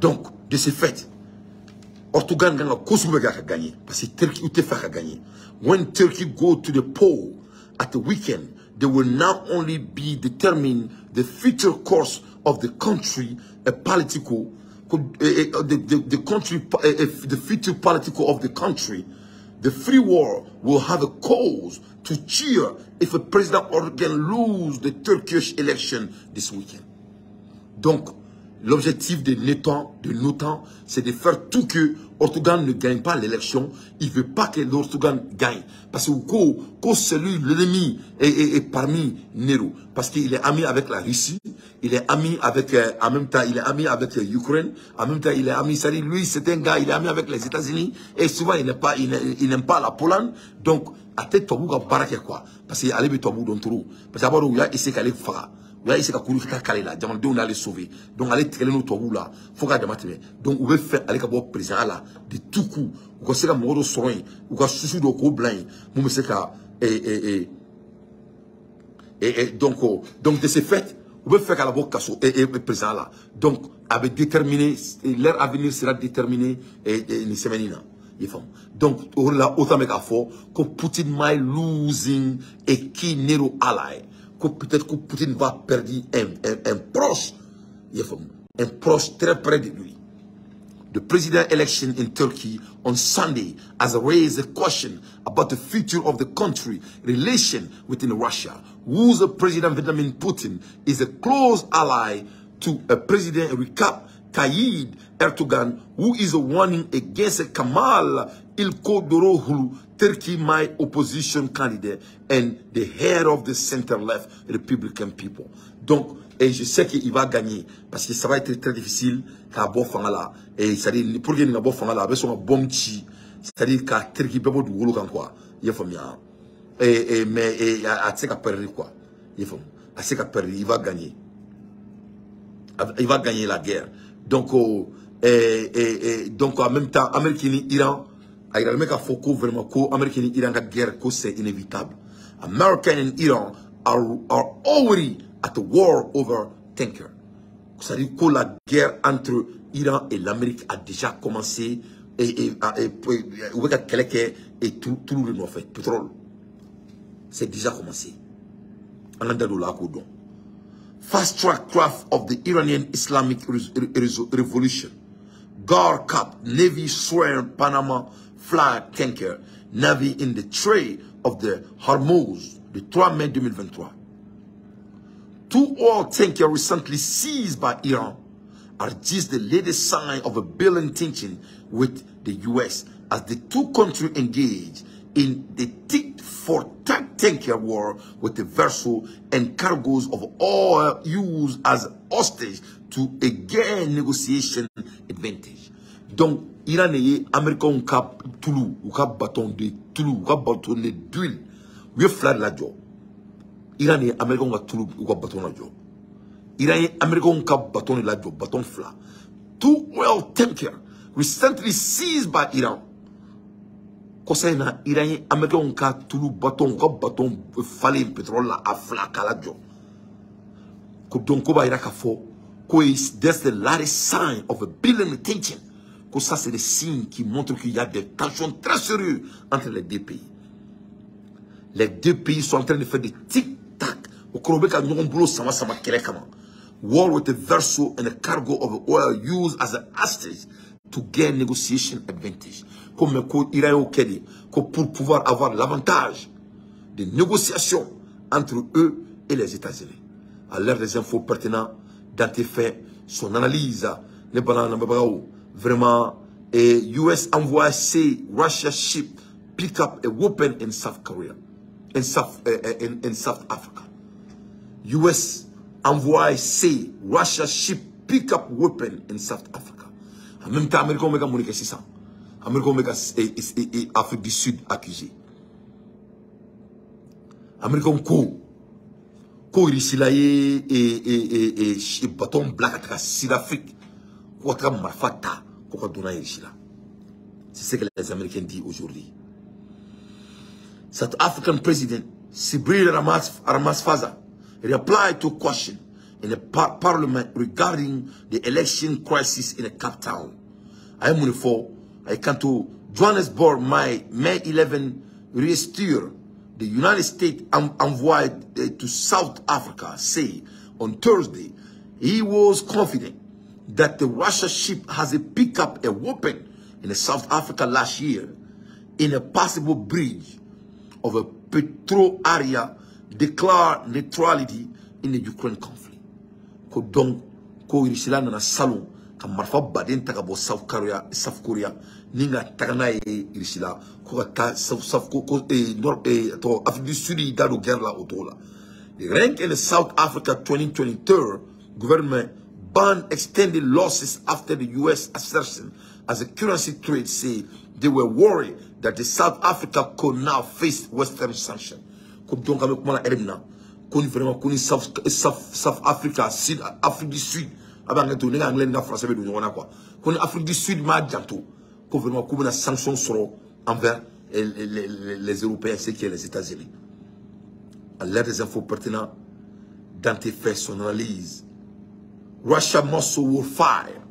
Donc, de ce fait, Erdogan a gagné. Parce que Turquie a gagné. When Turkey go to the poll at the weekend, they will not only be determining the future course of the country, a political, the country, the future political of the country. The free world will have a cause to cheer if a President Erdogan lose the Turkish election this weekend. Donc, l'objectif de l'OTAN, c'est de faire tout que Erdogan ne gagne pas l'élection. Il ne veut pas que l'Erdogan gagne. Parce que celui, l'ennemi est parmi Nero. Parce qu'il est ami avec la Russie, il est ami avec, en même temps, il est ami avec l'Ukraine, en même temps, il est ami, c'est-à-dire, lui, c'est un gars, il est ami avec les États-Unis, et souvent, il n'aime pas, il n'aime pas la Pologne. Donc, à tête, Toubou, barake, quoi. Parce qu'il allait Toubou dans trop. Parce qu'abord, il a essayé qu'aller faire. U y'a essayé ka kuru ka k'ale la, jamanadenw n'ale sauver. Donc ale tigɛlen don tubabuw la fo k'a dama tɛmɛ. Donc u bɛ fɛ ale ka bɔ président la de tout coup, u ka se ka mɔgɔ dɔ sɔrɔ yen, u ka susu dɔ k'o bila yen mun bɛ se ka donc de ce fait u bɛ fɛ k'a labɔ kaso président la. Donc a bɛ déterminer, leur avenir sera déterminé nin semaine in na. I faamu? Donc o de la OTAN bɛ k'a fɔ ko Poutine might losing a key NATO ally. Que peut-être que Poutine va perdre un proche, un proche très près de lui. The president election in Turkey on Sunday has raised a question about the future of the country relation within Russia, whose President Vladimir Putin is a close ally to a President Recep Tayyip Erdogan, who is warning against Kemal Kılıçdaroğlu, Turkey my opposition candidate and the head of the center-left Republican people. Donc, et je sais qu'il va gagner parce que ça va être très difficile k'a bɔ fanga la. Et c'est-à-dire pour qu'il bɔ fanga la, a bɛ sɔn ka bombe ci, c'est-à-dire ka Turquie bɛɛ bɔ dugukolo kan quoi. I y'a faamuya? Et mais et a tɛ se ka perdre quoi. I y'a faamu? A tɛ se ka perdre, il va gagner. Il va gagner la guerre. Donc, donc en même temps, Amérique ni Iran, a yira k'a fɔ ko vraiment ko Amérique ni Iran ka guerre ko c'est inévitable. American and Iran are already at the war over tanker. C'est-à-dire que la guerre entre Iran et l'Amérique a déjà commencé et u bɛ ka kɛlɛ kɛ et tout le nɔfɛ pétrole. C'est déjà commencé. An ka da don o la k'o dɔn. Fast track craft of the Iranian Islamic Revolution. Guard Cup Navy swear Panama flag tanker Navy in the Strait of the Hormuz, le 3 mai 2023. Two oil tankers recently seized by Iran are just the latest sign of a building tension with the US as the two countries engage in the tit-for-tat tanker war with the vessel and cargoes of oil used as hostage to again negotiation advantage. Donc, Iran ye Américains ka tulu, u ka bâton de tulu, u ka bâton de d'huile, u ye fila de lajɔ. Iran ye Américains ka tulu, u ka bâton lajɔ. Iran ye Américains ka bâton de lajɔ, bâton fila. Two oil tankers recently seized by Iran Kɔsa in na Iran ye américains ka tulu baton ka baton falen pétrole la a fila k'a lajɔ. Ko donc ko b'a yira k'a fɔ ko that's the latest sign of a billion tension. Ko ça c'est des signes qui montrent qu'il y a des tensions très sérieuses entre les deux pays. Les deux pays sont en train de faire des tic-tac. Au kɔrɔ u bɛ ka ɲɔgɔn bolo sama sama kɛlɛ kama. War with a vessel and a cargo of oil used as an hostage to gain negotiation advantage. Comme ko Iran y'o kɛ de, ko pour pouvoir avoir l'avantage des négociations entre eux et les États-Unis. À l'heure des infos pertinentes, Dante fait son analyse. Ne bana vraiment, et US envoy say Russia ship pick up a weapon in South Korea, in South Africa. US envoy say Russia ship pick up weapon in South Africa. En même temps, Américains bɛ ka mun de kɛ sisan? Américains bɛ ka Afrique du Sud accusé. Américains ko Russie la ye bateau bila ka taga Sud-Afrique ko ka taga marifa ta ko ka don n'a ye Russie la. C'est ce que les Américains disent aujourd'hui. South African President Cyril Ramaphosa replied to question in the parliament regarding the election crisis in the Cape Town. I am for I can to Johannesburg May 11 restore the United States envoy to South Africa say on Thursday he was confident that the Russia ship has a pick up a weapon in the South Africa last year in a possible breach of a petro area declared neutrality in the Ukraine conflict. Ko donc ko Russie la nana salon ka marifa baden ta ka bɔ South Korea ni ka taga n'a ye Russie la ko ka taa South ko Nord tɔgɔ Afrique du Sud y'i da don guerre la o cogo la. The rank in the South Africa 2023 government ban extended losses after the US assertion as a currency trade say they were worried that the South Africa could now face Western sanctions. Ko donc an bɛ kuma la ɛri min na ko ni vraiment ko ni South Africa, Sud, Afrique du Sud a bɛ anglais to ne ka anglais ni ka français bɛ don ɲɔgɔn na quoi. Ko ni Afrique du Sud m'a janto ko vraiment k'u bɛna sanction sɔrɔ envers les Européens, ce qui est les États-Unis. À l'heure des infos pertinentes, Dante fait son analyse. Russia missile will fire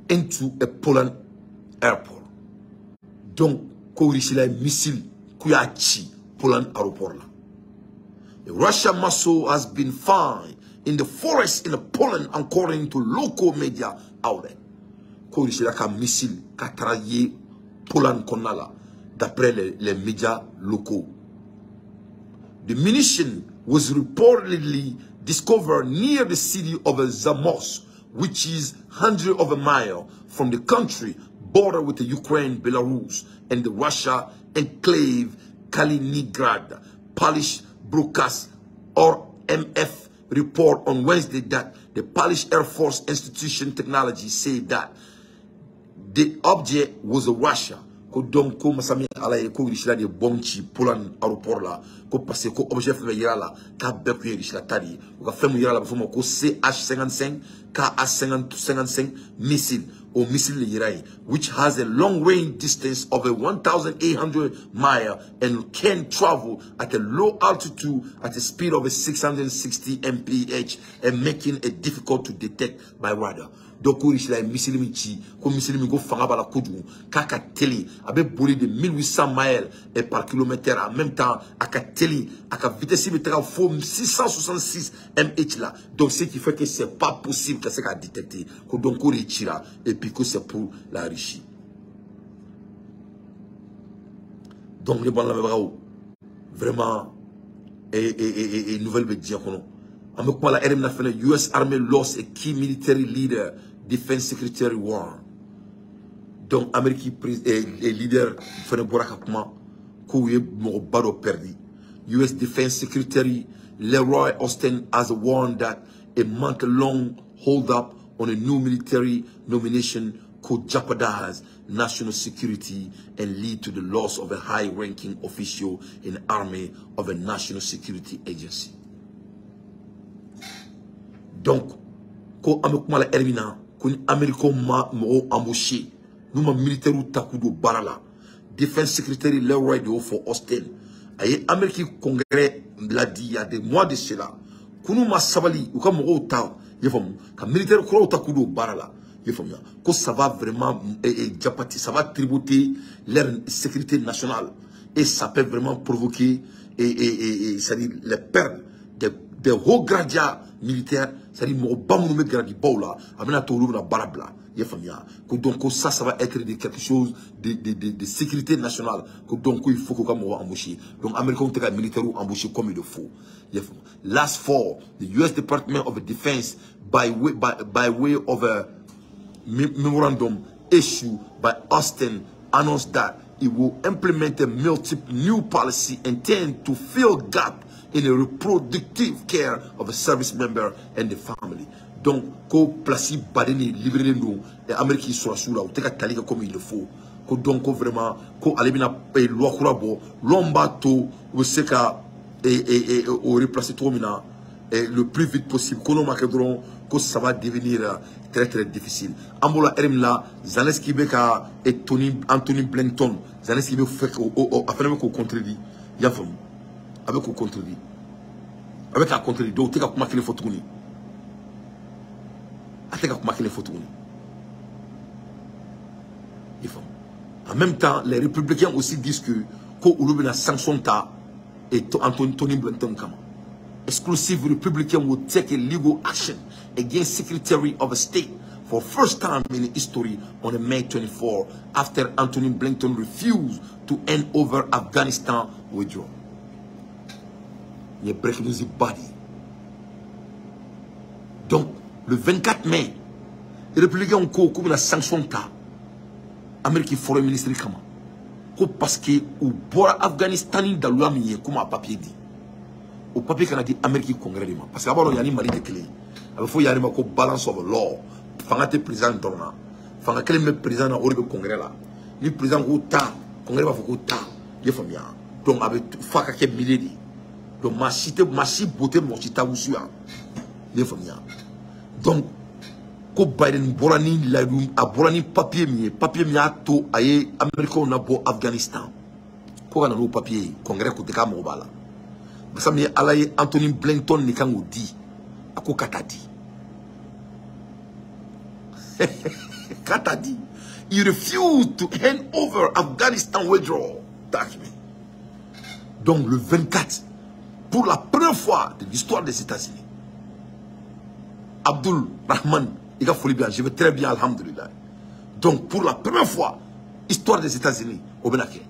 into a Poland airport. Donc, ko Russie la missile k'u y'a ci Poland aéroport la. The Russia missile has been found in the forest in Poland according to local media outlet. Ko Russie la ka missile ka taara ye Poland kɔnɔna la d'après les médias locaux. The munition was reportedly discovered near the city of Zamość, which is hundreds of a mile from the country border with the Ukraine, Belarus, and the Russia enclave Kaliningrad. Polish broadcast or MF report on Wednesday that the Polish Air Force Institution Technology said that the object was a Russia. Ko donc ko masami ala ye ko Russie la de bombe ci Poland aéroport la ko parce que ko objet fɛn fɛn yira la k'a bɛɛ kun ye Russie la ta de ye. U ka fɛn mun yira la a bɛ f'o ma ko CH55 KH55 missile o missile de yira ye, which has a long range distance of a 1,800 mile and can travel at a low altitude at a speed of a 660 mph and making it difficult to detect by radar. Donc ko Russie la ye missile min ci ko missile min ko fanga b'a la kojugu k'a ka teli a bɛ boli de 1800 miles et par kilomètre en même temps a ka teli a ka vitesse bɛ taga fo 666 mph la. Donc ce qui fait que c'est pas possible ka se k'a détecter. Ko donc ko de cira et puis que c'est pour la Russie. Donc ne b'an lamɛnbagaw vraiment et nouvelle bɛ diɲɛ kɔnɔ. An bɛ kuma la ɛri min na fɛnɛ, US Army lost a key military leader, Defense Secretary Warren. Donc Amérique leader fɛnɛ bɔra ka kuma k'u ye mɔgɔba dɔ perdu. US Defense Secretary Leroy Austin has warned that a month-long hold-up on a new military nomination could jeopardize national security and lead to the loss of a high-ranking official in the army of a national security agency. Donc, ko an bɛ kuma la ɛri min na, ko ni Américains ma mɔgɔw embauché, n'u ma militaires ta k'u don baara la, Defense Secretary Leroy de y'o fɔ Austin. A ye Amérique Congrès ladi il y a des mois de cela. K'u ma sabali u ka mɔgɔw ta, i y'a faamu, ka militaire kuraw ta k'u don baara la, i y'a faamuya, ko ça va vraiment jabati, ça va tributer leur sécurité nationale et ça peut vraiment provoquer et c'est-à-dire les pertes des hauts gradés militaires, c'est-à-dire mɔgɔba minnu bɛ grade baw la, a bɛna to olu bɛna baara bila, i y'a faamuya, ko donc ko ça va être de quelque chose de sécurité nationale, ko donc il faut k'u ka mɔgɔ embaucher. Donc américains tɛ ka militaires embaucher comme il le faut, i y'a faamu. Last fall, the US Department of Defense by way of a memorandum issued by Austin announced that it will implement a multiple new policy intended to fill gap in the reproductive care of a service member and the family. Donc, ko place baden ni libéré don Amérique sɔrɔsiw la, u tɛ ka tali kɛ comme il le faut. Ko donc ko vraiment ko ale bɛna loi kura bɔ, loi min b'a to u bɛ se ka o replacer cogo min na le plus vite possible. Ko n'o ma kɛ dɔrɔn, ko ça va devenir très très difficile. An b'o la heure min na, Zelensky bɛ ka Tony Anthony Blinken, Zelensky bɛ fɛ k'o a fana bɛ k'o contredit, i y'a faamu, a bɛ k'o contredit, a bɛ k'a contredit. Donc u tɛ ka kuma kelen fɔ tuguni, a tɛ ka kuma kelen fɔ tuguni, i faamu. En même temps, les républicains aussi disent que ko olu bɛna sanction ta et Anthony Tony Blinken kama. Exclusive Republican will take a legal action against Secretary of State for first time in history on May 24 after Anthony Blinken refused to hand over Afghanistan withdrawal. Il y a breaking news body. Donc, le 24 mai, les républicains ont ko k'u bɛna sanction ta Amérique foreign ministry kama. Ko parce que u bɔra Afghanistan ni daluya min ye, k'u ma papier di. O papier kana di Amérique Congrès de ma. Parce que a b'a dɔn yanni Mali tɛ kelen ye. A bɛ fɔ yanni ma ko balance of law. Fanga tɛ président dɔrɔn na. Fanga kelen bɛ président na, o de bɛ Congrès la. Ni président ko ta, Congrès b'a fɔ ko ta. I ye faamuya. Donc a bɛ f'a ka kɛ milieu de ye. Donc maa si tɛ maa si bo tɛ mɔgɔ si ta wusu yan. I ye faamuya. Donc ko Biden bɔra ni layidu, a bɔra ni papier min ye, papier min y'a to a ye Américains nabɔ Afghanistan, ko ka na n'o papier ye, Congrès ko tɛ k'a mago b'a la. Masa min ye Ala ye, Anthony Blinken de kan k'o di, a ko ka taa di, k'a t'a di. He refused to hand over Afghanistan withdrawal document. Donc le 24, pour la première fois de l'histoire des États-Unis, Abdul Rahman, il a foli bien, je vais très bien, alhamdulillah. Donc pour la première fois, histoire des États-Unis, o bɛna kɛ.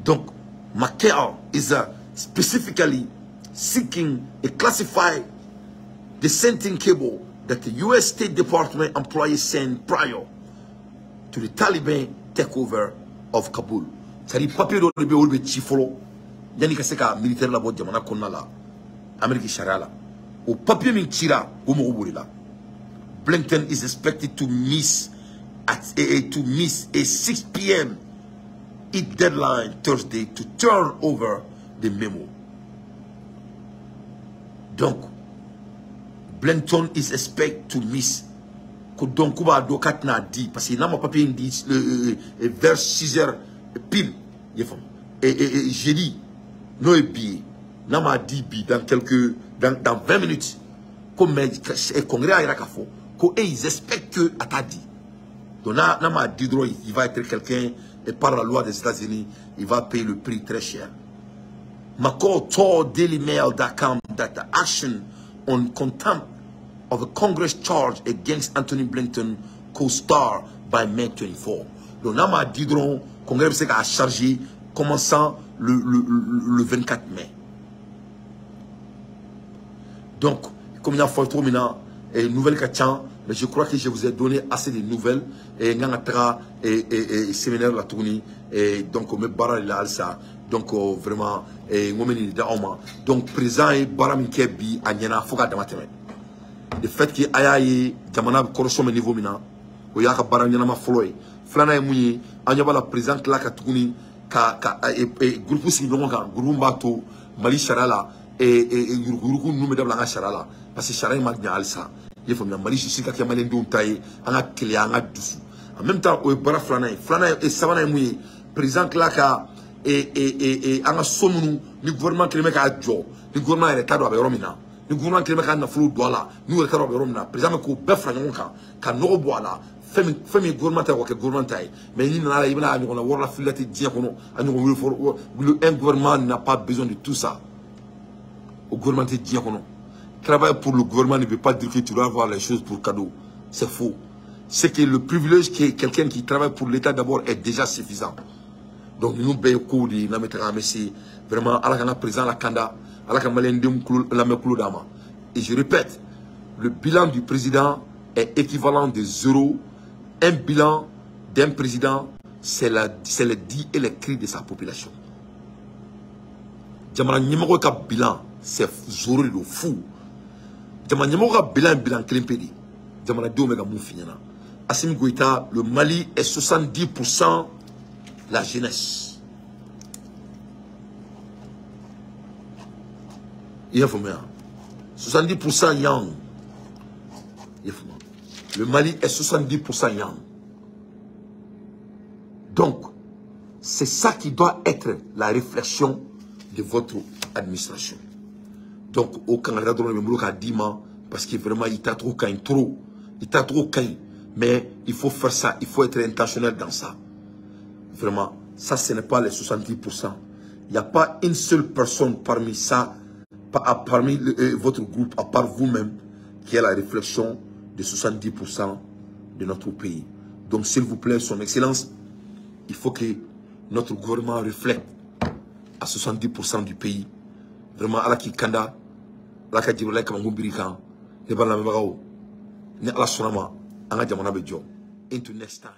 Donc, McCall is specifically seeking a classified dissenting cable that the U.S. State Department employees sent prior to the Taliban takeover of Kabul. C'est-à-dire, papier dɔ de bɛ yen, olu bɛ ci fɔlɔ yanni ka se ka militaire labɔ jamana kɔnɔna la, Amérique sariya la. O papier min cira, o mago b'o de la. Blinken is expected to miss a 6 p.m. it deadline Thursday to turn over the memo. Donc, Blinken is expected to miss. Ko donc k'u b'a dɔn k'a tɛna di, parce que n'a ma papier in di vers 6 heures pile, i y'a faamu, et jeudi, n'o ye bi ye, n'a m'a di bi dans 20 minutes, ko mais congrès y'a yira k'a fɔ ko et ils expectent que a t'a di. Donc n'a m'a di dɔrɔn, il va être quelqu'un et par la loi des États-Unis, il va payer le prix très cher. McCall told DailyMail.com that the action on contempt of a Congress charge against Anthony Blinken could start by May 24. Donc n'a m'a di dɔrɔn, Congrès bɛ se k'a charger commençant le 24 mai. Donc, comme il y a fɔ cogo min na, nouvelle ka ca, mais je crois que je vous ai donné assez de nouvelles. Et n kan ka taga séminaire la tuguni, et donc n bɛ baara de la halisa. Donc vraiment, n ko n bɛ nin di aw ma. Donc président ye baara min kɛ bi, a ɲɛna fo k'a dama tɛmɛ. Le fait que a y'a ye jamana corruption bɛ niveau min na, o y'a ka baara ɲɛnama fɔlɔ ye. Filanan ye mun ye? An ɲɛ b'a la, président tila ka tuguni ka groupe sigi ɲɔgɔn kan, groupe min b'a to Mali sariya la, yuruguyurugu ninnu bɛ dabila an ka sariya la, parce que sariya in ma ɲɛ halisa, i y'a faamuya. Mali justice ka kɛ maliyɛndenw ta ye, an ka keleya, an ka dusu, En même temps, o ye baara filanan ye. Filanan ye sabanan ye mun ye? Président tila ka an ka so minnu ni gouvernement kelen bɛ k'a jɔ, ni gouvernement yɛrɛ t'a dɔn a bɛ yɔrɔ min na, ni gouvernement kelen bɛ k'a nafolo don a la, n'u yɛrɛ t'a dɔn a bɛ yɔrɔ min na, président bɛ k'o bɛɛ fara ɲɔgɔn kan ka nɔgɔ bɔ a la. Fɛn min ye gouvernement ta ye, k'o kɛ gouvernement ta ye. Mais n'i nana la, i bɛna a ɲɔgɔnna wɔrɔ la filila tɛ diɲɛ kɔnɔ, a ɲɔgɔn wele fɔlɔ. Un gouvernement n'a pas besoin de tout ça. O gouvernement tɛ diɲɛ kɔnɔ. Travailler pour le gouvernement ne veut pas dire que tu dois avoir les choses pour cadeau. C'est faux. C'est que le privilège que quelqu'un qui travaille pour l'État d'abord est déjà suffisant. Donc nous bɛɛ kow de ye n'an bɛ taga an bɛ se vraiment Ala ka n ka président lakanda, Ala ka maliyɛndenw kulo lamɛn kulo d'a ma. Et je répète, le bilan du président est équivalent de zéro. Un bilan d'un président, c'est les dits et les cris de sa population. Jamana ɲɛmɔgɔ ka bilan, c'est zéro de fou. Jamana ɲɛmɔgɔ ka bilan ye bilan kelen pe de ye. Jamanadenw bɛ ka mun f'i ɲɛna. Assimi Goïta, le Mali est 70% la jeunesse. Il y a 70% young. Le Mali est 70% young. Donc, c'est ça qui doit être la réflexion de votre administration. Donc, au Canada, parce que vraiment, il t'a trop quand trop. Il t'a trop quand. Mais il faut faire ça, il faut être intentionnel dans ça. Vraiment, ça, ce n'est pas les 70%. Il n'y a pas une seule personne parmi ça, parmi votre groupe, à part vous-même, qui a la réflexion de 70% de notre pays. Donc, s'il vous plaît, son Excellence, il faut que notre gouvernement reflète à 70% du pays. Vraiment, Ala k'i kanda, Ala ka Jibrila kamangun biri kan, ne b'a lamɛnbagaw, ni Ala sɔnna ma, an ka jamana bɛ jɔ. Into next time.